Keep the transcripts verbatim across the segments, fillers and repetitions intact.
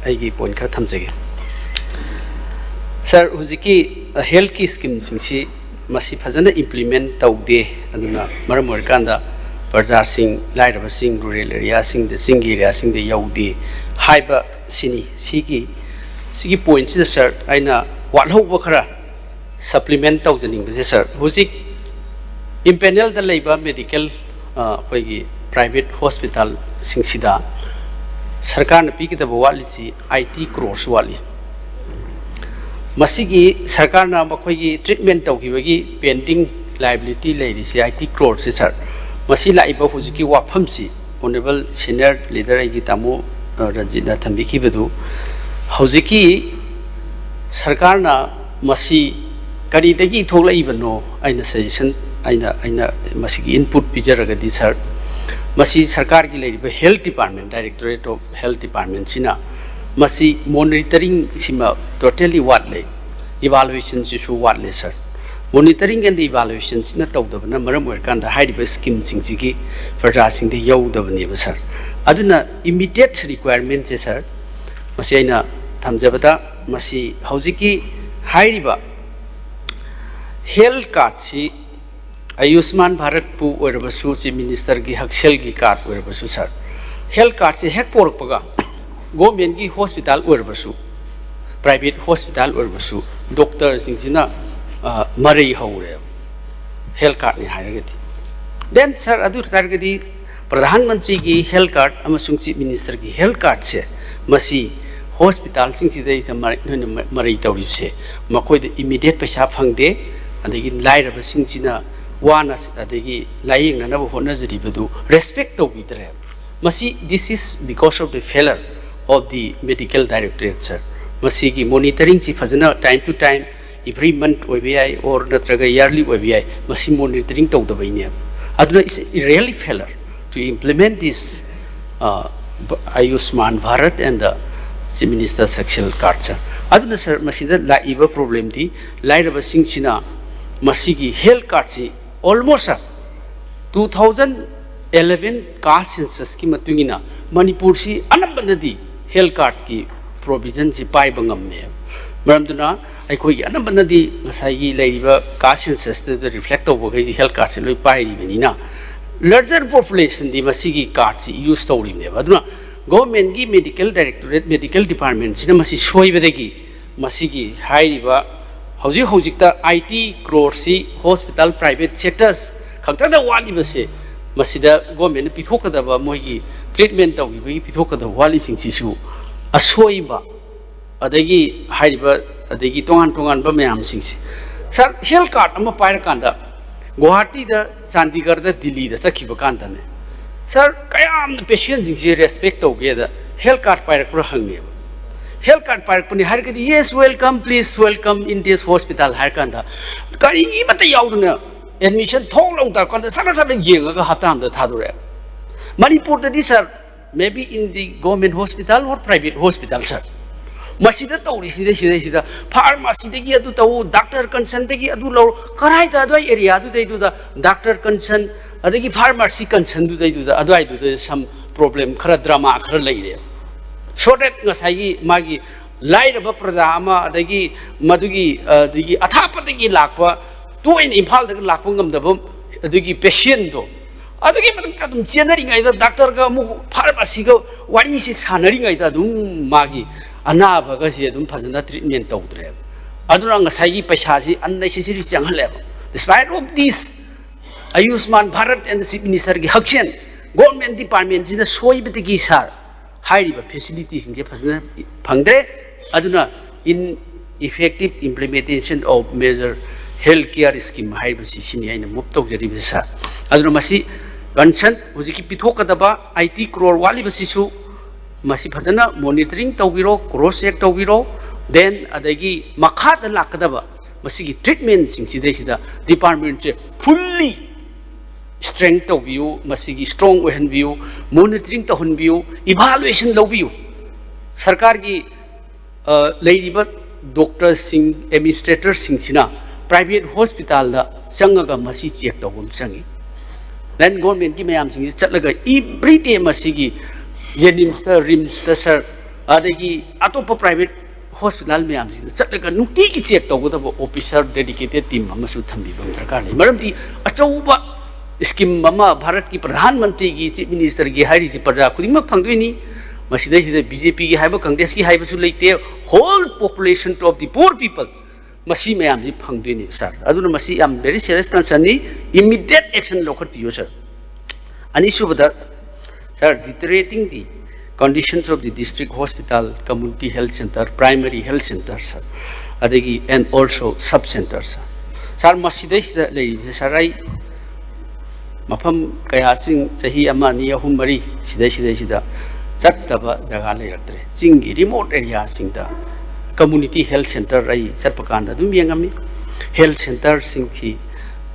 ꯑꯩꯒꯤ ꯄꯣꯏꯟ ꯈꯔ ꯊꯝꯖꯒꯦ꯫ ꯁꯥꯔ, ꯍꯧꯖꯤꯛꯀꯤ ꯍꯦꯜꯠꯀꯤ ꯁ꯭ꯀꯤꯝꯁꯤꯡꯁꯤ ꯃꯁꯤ ꯐꯖꯅ ꯏꯝꯄ꯭ꯂꯤꯃꯦꯟ ꯇꯧꯗꯦ꯫ ꯑꯗꯨꯅ ꯃꯔꯝ ꯑꯣꯏꯔꯀꯥꯟꯗ ꯄ꯭ꯔꯖꯥꯁꯤꯡ, ꯂꯥꯏꯔꯕꯁꯤꯡ, ꯔꯨꯔꯦꯜ ꯑꯦꯔꯤꯌꯥꯁꯤꯡꯗ, ꯆꯤꯡꯒꯤ ꯑꯦꯔꯤꯌꯥꯁꯤꯡꯗ ꯌꯧꯗꯦ ꯍꯥꯏꯕ ꯁꯤꯅꯤ꯫ ꯁꯤꯒꯤ, ꯁꯤꯒꯤ ꯄꯣꯏꯟꯁꯤꯗ ꯁꯥꯔ, ꯑꯩꯅ ꯋꯥꯠꯍꯧꯕ ꯈꯔ ꯁꯄ꯭ꯂꯤꯃꯦꯟ ꯇꯧꯖꯅꯤꯡꯕꯁꯦ ꯁꯥꯔ, ꯍꯧꯖꯤꯛ ꯏꯝꯄꯦꯅꯦꯜꯗ ꯂꯩꯕ ꯃꯦꯗꯤꯀꯦꯜ, ꯑ, ꯑꯩꯈꯣꯏꯒꯤ ꯄ꯭ꯔꯥꯏꯚꯦꯠ ꯍꯣꯁꯄꯤꯇꯥꯜꯁꯤꯡꯁꯤꯗ ꯁꯔꯀꯥꯔꯅ ꯄꯤꯒꯗꯕ ꯋꯥꯠꯂꯤꯁꯤ ꯑꯥꯏꯇꯤ ꯀ꯭ꯔꯣꯔꯁ ꯋꯥꯠꯂꯤ꯫ ꯃꯁꯤꯒꯤ ꯁꯔꯀꯥꯔꯅ ꯃꯈꯣꯏꯒꯤ ꯇ꯭ꯔꯤꯠꯃꯦꯟ ꯇꯧꯈꯤꯕꯒꯤ ꯄꯦꯟꯗꯤꯡ ꯂꯥꯏꯕꯤꯂꯤꯇꯤ ꯂꯩꯔꯤꯁꯤ ꯑꯥꯏꯇꯤ ꯀ꯭ꯔꯣꯔꯁꯁꯦ ꯁꯥꯔ, ꯃꯁꯤ ꯂꯥꯛꯏꯕ ꯍꯧꯖꯤꯛꯀꯤ ꯋꯥꯐꯝꯁꯤ ꯑꯣꯅꯔꯦꯕꯜ ꯁꯤꯅꯤꯌꯔ ꯂꯤꯗꯔ ꯑꯩꯒꯤ ꯇꯥꯃꯣ, ꯑ, ꯔꯟꯖꯤꯠꯅ ꯊꯝꯕꯤꯈꯤꯕꯗꯨ, ꯍꯧꯖꯤꯛꯀꯤ ꯁꯔꯀꯥꯔꯅ ꯃꯁꯤ ꯀꯔꯤꯗꯒꯤ ꯊꯣꯛꯂꯛꯏꯕꯅꯣ? ꯑꯩꯅ ꯁꯖꯦꯁꯟ, ꯑꯩꯅ, ꯑꯩꯅ ꯃꯁꯤꯒꯤ ꯏꯟꯄꯨꯠ ꯄꯤꯖꯔꯒꯗꯤ ꯁꯥꯔ, ꯃꯁꯤ ꯁꯔꯀꯥꯔꯒꯤ ꯂꯩꯔꯤꯕ health department, directorate of health ꯗꯤꯄꯥꯔꯠꯃꯦꯟꯁꯤꯅ ꯃꯁꯤ ꯃꯣꯅꯤꯇꯔꯤꯡꯁꯤꯃ ꯇꯣꯇꯦꯂꯤ ꯋꯥꯠꯂꯦ, ꯏꯚꯥꯂꯨꯌꯦꯁꯟꯁꯤꯁꯨ ꯋꯥꯠꯂꯦ ꯁꯥꯔ꯫ ꯃꯣꯅꯤꯇꯔꯤꯡ ꯑꯦꯟ ꯏꯚꯥꯂꯨꯌꯦꯁꯟꯁꯤꯅ ꯇꯧꯗꯕꯅ ꯃꯔꯝ ꯑꯣꯏꯔꯀꯥꯟꯗ ꯍꯥꯏꯔꯤꯕ ꯁ꯭ꯀꯤꯝꯁꯤꯡꯁꯤꯒꯤ ꯄ꯭ꯔꯖꯥꯁꯤꯡꯗ ꯌꯧꯗꯕꯅꯦꯕ ꯁꯥꯔ꯫ ꯑꯗꯨꯅ ꯏꯃꯤꯗꯤꯌꯦꯠ ꯔꯤꯀ꯭ꯋꯥꯏꯔꯃꯦꯟꯁꯦ ꯁꯥꯔ, ꯃꯁꯤ ꯑꯩꯅ ꯊꯝꯖꯕꯗ, ꯃꯁꯤ ꯍꯧꯖꯤꯛꯀꯤ ꯍꯥꯏꯔꯤꯕ ꯍꯦꯜꯠ ꯀꯥꯔꯠꯁꯤ ꯑꯌꯨꯁꯃꯥꯟ ꯚꯥꯔꯠꯄꯨ ꯑꯣꯏꯔꯕꯁꯨ, ꯆꯤꯐ ꯃꯤꯅꯤꯁꯇꯔꯒꯤ ꯍꯛꯁꯦꯜꯒꯤ ꯀꯥꯔꯠ ꯑꯣꯏꯔꯕꯁꯨ ꯁꯥꯔ, ꯍꯦꯜꯠ ꯀꯥꯔꯠꯁꯦ ꯍꯦꯛ ꯄꯣꯔꯛꯄꯒ ꯒꯣꯔꯃꯦꯟꯒꯤ ꯍꯣꯁꯄꯤꯇꯥꯜ ꯑꯣꯏꯔꯕꯁꯨ, ꯄ꯭ꯔꯥꯏꯚꯦꯠ ꯍꯣꯁꯄꯤꯇꯥꯜ ꯑꯣꯏꯔꯕꯁꯨ, ꯗꯣꯛꯇꯔꯁꯤꯡꯁꯤꯅ, ꯑ, ꯃꯔꯩ ꯍꯧꯔꯦꯕ ꯍꯦꯜꯠ ꯀꯥꯔꯠꯅꯤ ꯍꯥꯏꯔꯒꯗꯤ꯫ ꯗꯦꯟ ꯁꯥꯔ, ꯑꯗꯨ ꯑꯣꯏꯇꯥꯔꯒꯗꯤ ꯄ꯭ꯔꯙꯥꯟ ꯃꯟꯇ꯭ꯔꯤꯒꯤ ꯍꯦꯜꯠ ꯀꯥꯔꯠ ꯑꯃꯁꯨꯡ ꯆꯤꯐ ꯃꯤꯅꯤꯁꯇꯔꯒꯤ ꯍꯦꯜꯠ ꯀꯥꯔꯠꯁꯦ, ꯃꯁꯤ ꯍꯣꯁꯄꯤꯇꯥꯜꯁꯤꯡꯁꯤꯗꯩꯗ ꯃꯔꯩ-, ꯅꯣꯏꯅ ꯃ-, ꯃꯔꯩ ꯇꯧꯔꯤꯕꯁꯦ, ꯃꯈꯣꯏꯗ ꯏꯃꯤꯗꯤꯌꯦꯠ ꯄꯩꯁꯥ ꯐꯪꯗꯦ, ꯑꯗꯒꯤ ꯂꯥꯏꯔꯕꯁꯤꯡꯁꯤꯅ ꯋꯥꯅ ꯁ-, ꯑꯗꯒꯤ ꯂꯥꯏꯌꯦꯡꯅꯅꯕ ꯍꯣꯠꯅꯖꯔꯤꯕꯗꯨ ꯔꯦꯁꯄꯦꯛ ꯇꯧꯕꯤꯗ꯭ꯔꯦ꯫ ꯃꯁꯤ, this is because of the failure of the medical directorate, sir꯫ ꯃꯁꯤꯒꯤ ꯃꯣꯅꯤꯇꯔꯤꯡꯁꯤ ꯐꯖꯅ time to time, every month ꯑꯣꯏꯕ ꯌꯥꯏ, or ꯅꯠꯇ꯭ꯔꯒ yearly ꯑꯣꯏꯕ ꯌꯥꯏ, ꯃꯁꯤ ꯃꯣꯅꯤꯇꯔꯤꯡ ꯇꯧꯗꯕꯩꯅꯦꯕ꯫ ꯑꯗꯨꯅ it's really failure to implement this, uh, Ayushman Bharat and the Chief Minister's Hexal Card, sir꯫ ꯑꯗꯨꯅ ꯁꯥꯔ, ꯃꯁꯤꯗ ꯂꯥꯛꯏꯕ ꯄ꯭ꯔꯣꯕ꯭ꯂꯦꯝꯗꯤ ꯂꯥꯏꯔꯕꯁꯤꯡꯁꯤꯅ ꯃꯁꯤꯒꯤ ꯍꯦꯜꯠ ꯀꯥꯔꯠꯁꯤ almost, sir, two thousand eleven caste ꯁꯦꯟꯁꯁꯀꯤ ꯃꯇꯨꯡ ꯏꯟꯅ ꯃꯅꯤꯄꯨꯔꯁꯤ ꯑꯅꯝꯕꯅꯗꯤ ꯍꯦꯜꯠ ꯀꯥꯔꯠꯀꯤ ꯄ꯭ꯔꯣꯕꯤꯖꯟꯁꯤ ꯄꯥꯏꯕ ꯉꯝꯃꯦ꯫ ꯃꯔꯝꯗꯨꯅ ꯑꯩꯈꯣꯏꯒꯤ ꯑꯅꯝꯕꯅꯗꯤ ꯉꯁꯥꯏꯒꯤ ꯂꯩꯔꯤꯕ ꯀꯥꯁ ꯁꯦꯟꯁꯁꯇꯨꯗ ꯔꯤꯐ꯭ꯂꯦꯛ ꯇꯧꯕꯈꯩꯁꯤ ꯍꯦꯜꯊ ꯀꯥꯔꯗꯁꯦ ꯂꯣꯏ ꯄꯥꯏꯔꯤꯕꯅꯤꯅ, ꯂꯥꯔꯖꯔ ꯄꯣꯄꯨꯂꯦꯁꯟꯗꯤ ꯃꯁꯤꯒꯤ ꯀꯥꯔꯗꯁꯤ ꯌꯨꯁ ꯇꯧꯔꯤꯕꯅꯦꯕ꯫ ꯑꯗꯨꯅ ꯒꯣꯔꯃꯦꯟꯒꯤ ꯃꯦꯗꯤꯀꯦꯜ ꯗꯥꯏꯔꯦꯛꯇꯣꯔꯦꯠ, ꯃꯦꯗꯤꯀꯦꯜ ꯗꯤꯄꯥꯔꯠꯃꯦꯟꯁꯤꯅ ꯃꯁꯤ ꯁꯣꯏꯕꯗꯒꯤ ꯃꯁꯤꯒꯤ ꯍꯥꯏꯔꯤꯕ ꯍꯧꯖꯤꯛ ꯍꯧꯖꯤꯛꯇ ꯑꯥꯏꯇꯤ ꯀ꯭ꯔꯣꯔꯁꯤ ꯍꯣꯁꯄꯤꯇꯥꯜ ꯄ꯭ꯔꯥꯏꯚꯦꯠ ꯁꯦꯛꯇꯔꯁ ꯈꯛꯇꯗ ꯋꯥꯠꯂꯤꯕꯁꯦ, ꯃꯁꯤꯗ ꯒꯣꯔꯃꯦꯟꯅ ꯄꯤꯊꯣꯛꯀꯗꯕ, ꯃꯣꯏꯒꯤ ꯇ꯭ꯔꯤꯠꯃꯦꯟ ꯇꯧꯈꯤꯕꯒꯤ ꯄꯤꯊꯣꯛꯀꯗꯕ ꯋꯥꯠꯂꯤꯁꯤꯡꯁꯤꯁꯨ ꯑꯁꯣꯏꯕ, ꯑꯗꯒꯤ ꯍꯥꯏꯔꯤꯕ, ꯑꯗꯒꯤ ꯇꯣꯉꯥꯟ ꯇꯣꯉꯥꯟꯕ ꯃꯌꯥꯝꯁꯤꯡꯁꯦ꯫ ꯁꯥꯔ, ꯍꯦꯜꯊ ꯀꯥꯔꯗ ꯑꯃ ꯄꯥꯏꯔꯀꯥꯟꯗ ꯒꯨꯋꯥꯍꯥꯇꯤꯗ, ꯆꯥꯟꯗꯤꯒꯔꯗ, ꯗꯤꯜꯂꯤꯗ ꯆꯠꯈꯤꯕ ꯀꯥꯟꯗꯅꯦ, ꯁꯥꯔ, ꯀꯌꯥꯝꯅ ꯄꯦꯁꯦꯟꯁꯤꯡꯁꯦ ꯔꯦꯁꯄꯦꯛ ꯇꯧꯒꯦꯗ, ꯍꯦꯜꯊ ꯀꯥꯔꯗ ꯄꯥꯏꯔꯛꯄ꯭ꯔꯥ ꯍꯪꯉꯦꯕ꯫ ꯍꯦꯜꯊ ꯀꯥꯔꯗ ꯄꯥꯏꯔꯛꯄꯅꯤ ꯍꯥꯏꯔꯒꯗꯤ, "Yes, welcome, please welcome in this hospital" ꯍꯥꯏꯔ ꯀꯥꯟꯗ, ꯀꯔꯤ ꯑꯃꯠꯇ ꯌꯥꯎꯗꯅ ꯑꯦꯗꯃꯤꯁꯟ ꯊꯣꯛ ꯂꯧ ꯇꯧꯔꯀꯥꯟꯗ ꯁꯠ ꯁꯠ ꯌꯦꯡꯉꯒ ꯍꯞꯇꯥ ꯑꯃꯗ ꯊꯥꯗꯣꯔꯛꯑꯦ꯫ ꯃꯅꯤꯄꯨꯔꯗꯗꯤ, ꯁꯥꯔ, maybe in the government hospital or private hospital, ꯁꯥꯔ, ꯃꯁꯤꯗ ꯇꯧꯔꯤꯁꯤꯗꯩ, ꯁꯤꯗꯩꯁꯤꯗ ꯐꯥꯔꯃꯥꯁꯤꯗꯒꯤ ꯑꯗꯨ ꯇꯧ, ꯗꯥꯛꯇꯔ ꯀꯟꯁꯟꯗꯒꯤ ꯑꯗꯨ ꯂꯧ, ꯀꯔꯥꯏꯗ ꯑꯗꯨꯋꯥꯏ ꯑꯦꯔꯤꯌꯥꯗꯨꯗꯩꯗꯨꯗ ꯗꯥꯛꯇꯔ ꯀꯟꯁꯟ, ꯑꯗꯒꯤ ꯐꯥꯔꯃꯥꯁꯤ ꯀꯟꯁꯟꯗꯨꯗꯩꯗꯨꯗ, ꯑꯗꯨꯋꯥꯏꯗꯨꯗ ꯁꯝ ꯄ꯭ꯔꯣꯕ꯭ꯂꯦꯝ ꯈꯔ, ꯗ꯭ꯔꯃꯥ ꯈꯔ ꯂꯩꯔꯦ꯫ ꯁꯣꯔꯇꯦꯠ ꯉꯁꯥꯏꯒꯤ ꯃꯥꯒꯤ ꯂꯥꯏꯔꯕ ꯄ꯭ꯔꯖꯥ ꯑꯃ, ꯑꯗꯒꯤ ꯃꯗꯨꯒꯤ, ꯑꯗꯒꯤ ꯑꯊꯥꯞꯄꯗꯒꯤ ꯂꯥꯛꯄ, ꯇꯣꯏꯅ ꯏꯝꯐꯥꯜꯗꯒ ꯂꯥꯛꯄ ꯉꯝꯗꯕ ꯑꯗꯨꯒꯤ ꯄꯦꯁꯦꯟꯗꯣ, ꯑꯗꯨꯒꯤ ꯃꯊꯛꯇ ꯑꯗꯨꯝ ꯆꯦꯟꯅꯔꯤꯉꯩꯗ, ꯗꯥꯛꯇꯔꯒ ꯑꯃꯨꯛ ꯐꯥꯔꯃꯥꯁꯤꯒ ꯋꯥꯔꯤꯁꯤ ꯁꯥꯟꯅꯔꯤꯉꯩꯗ ꯑꯗꯨꯝ ꯃꯥꯒꯤ ꯑꯅꯥꯕꯒꯁꯦ ꯑꯗꯨꯝ ꯐꯖꯅ ꯇ꯭ꯔꯤꯠꯃꯦꯟ ꯇꯧꯗ꯭ꯔꯦꯕ꯫ ꯑꯗꯨꯅ ꯉꯁꯥꯏꯒꯤ ꯄꯩꯁꯥꯁꯤ unnecessary ꯆꯪꯍꯜꯂꯦꯕ꯫ Despite of this, Ayushman Bharat and chief ꯃꯤꯅꯤꯁꯇꯔꯒꯤ ꯍꯛꯁꯦꯜ, ꯒꯣꯔꯃꯦꯟ ꯗꯤꯄꯥꯔꯠꯃꯦꯟꯁꯤꯅ ꯁꯣꯏꯕꯗꯒꯤ, ꯁꯥꯔ, ꯍꯥꯏꯔꯤꯕ ꯐꯦꯁꯤꯂꯤꯇꯤꯁꯤꯡꯁꯦ ꯐꯖꯅ ꯐꯪꯗ꯭ꯔꯦ꯫ ꯑꯗꯨꯅ ineffective implementation of major health care scheme ꯍꯥꯏꯔꯤꯕꯁꯤ, ꯁꯤꯅꯤ ꯑꯩꯅ ꯃꯨꯚ ꯇꯧꯖꯔꯤꯕꯁꯤ, ꯁꯥꯔ꯫ ꯑꯗꯨꯅ ꯃꯁꯤ ꯀꯟꯁꯟ ꯍꯧꯖꯤꯛꯀꯤ ꯄꯤꯊꯣꯛꯀꯗꯕ ꯑꯥꯏꯇꯤ ꯀ꯭ꯔꯣꯔ ꯋꯥꯠꯂꯤꯕꯁꯤꯁꯨ ꯃꯁꯤ ꯐꯖꯅ ꯃꯣꯅꯤꯇꯔꯤꯡ ꯇꯧꯕꯤꯔꯣ, ꯀ꯭ꯔꯣꯁ ꯆꯦꯛ ꯇꯧꯕꯤꯔꯣ꯫ ꯗꯦꯟ ꯑꯗꯒꯤ ꯃꯈꯥꯗ ꯂꯥꯛꯀꯗꯕ ꯃꯁꯤꯒꯤ ꯇ꯭ꯔꯤꯠꯃꯦꯟꯁꯤꯡꯁꯤꯗꯩꯁꯤꯗ ꯗꯤꯄꯥꯔꯠꯃꯦꯟꯁꯦ ꯐꯨꯜꯂꯤ ꯁ꯭ꯇ꯭ꯔꯦꯡ ꯇꯧꯕꯤꯌꯨ, ꯃꯁꯤꯒꯤ ꯁ꯭ꯇ꯭ꯔꯣꯡ ꯑꯣꯏꯍꯟꯕꯤꯌꯨ, ꯃꯣꯅꯤꯇꯔꯤꯡ ꯇꯧꯍꯟꯕꯤꯌꯨ, ꯏꯚꯥꯂꯨꯑꯦꯁꯟ ꯂꯧꯕꯤꯌꯨ꯫ ꯁꯔꯀꯥꯔꯒꯤ, ꯑ, ꯂꯩꯔꯤꯕ ꯗꯣꯛꯇꯔꯁꯤꯡ, ꯑꯦꯗꯃꯤꯅꯤꯁꯇ꯭ꯔꯦꯇꯔꯁꯤꯡꯁꯤꯅ ꯄ꯭ꯔꯥꯏꯚꯦꯠ ꯍꯣꯁꯄꯤꯇꯥꯜꯗ ꯆꯪꯉꯒ ꯃꯁꯤ ꯆꯦꯛ ꯇꯧꯕ ꯑꯃ ꯆꯪꯉꯤ꯫ ꯗꯦꯟ ꯒꯣꯔꯃꯦꯟꯒꯤ ꯃꯌꯥꯝꯁꯤꯡꯁꯤ ꯆꯠꯂꯒ ꯑꯦꯚ꯭ꯔꯤꯗꯦ ꯃꯁꯤꯒꯤ ꯖꯦꯅꯤꯝꯁꯇ, ꯔꯤꯝꯁꯇ, ꯁꯥꯔ, ꯑꯗꯒꯤ ꯑꯇꯣꯞꯄ private hospital ꯃꯌꯥꯝꯁꯤꯗ ꯆꯠꯂꯒ ꯅꯨꯡꯇꯤꯒꯤ check ꯇꯧꯒꯗꯕ officer dedicated team ꯑꯃꯁꯨ ꯊꯝꯕꯤꯕ ꯑꯃ ꯗꯔꯀꯥꯔ ꯂꯩ꯫ ꯃꯔꯝꯗꯤ ꯑꯆꯧꯕ scheme ꯑꯃ ꯚꯥꯔꯠꯀꯤ ꯄ꯭ꯔꯙꯥꯟ ꯃꯟꯇ꯭ꯔꯤꯒꯤ, chief ministerꯒꯤ ꯍꯥꯏꯔꯤꯁꯤ ꯄ꯭ꯔꯖꯥ ꯈꯨꯗꯤꯡꯃꯛ ꯐꯪꯗꯣꯏꯅꯤ꯫ ꯃꯁꯤꯗꯩꯁꯤꯗ BJPꯒꯤ ꯍꯥꯏꯕ, Congressꯀꯤ ꯍꯥꯏꯕꯁꯨ ꯂꯩꯇꯦ꯫ Whole population of the poor people, ꯃꯁꯤ ꯃꯌꯥꯝꯁꯤ ꯐꯪꯗꯣꯏꯅꯦꯕ, sir꯫ ꯑꯗꯨꯅ ꯃꯁꯤ ꯌꯥꯝ very serious concernꯅꯤ꯫ Immediate action ꯂꯧꯈꯠꯄꯤꯌꯨ, sir꯫ ꯑꯅꯤꯁꯨꯕꯗ, sir, deteriorating the conditions of the district hospital, community health center, primary health center, sir, ꯑꯗꯒꯤ and also sub center, sir꯫ Sir, ꯃꯁꯤꯗꯩꯁꯤꯗ ꯂꯩꯔꯤꯕꯁꯦ, sir, ꯑꯩ ꯃꯐꯝ ꯀꯌꯥꯁꯤꯡ ꯆꯍꯤ ꯑꯃ, ꯑꯅꯤ, ꯑꯍꯨꯝ, ꯃꯔꯤ ꯁꯤꯗꯩ, ꯁꯤꯗꯩꯁꯤꯗ ꯆꯠꯇꯕ ꯖꯒꯥ ꯂꯩꯔꯛꯇ꯭ꯔꯦ꯫ ꯆꯤꯡꯒꯤ remote areaꯁꯤꯡꯗ community health center ꯑꯩ ꯆꯠꯄ ꯀꯥꯟꯗ ꯑꯗꯨꯝ ꯌꯦꯡꯉꯝꯃꯤ꯫ Health centreꯁꯤꯡꯁꯤ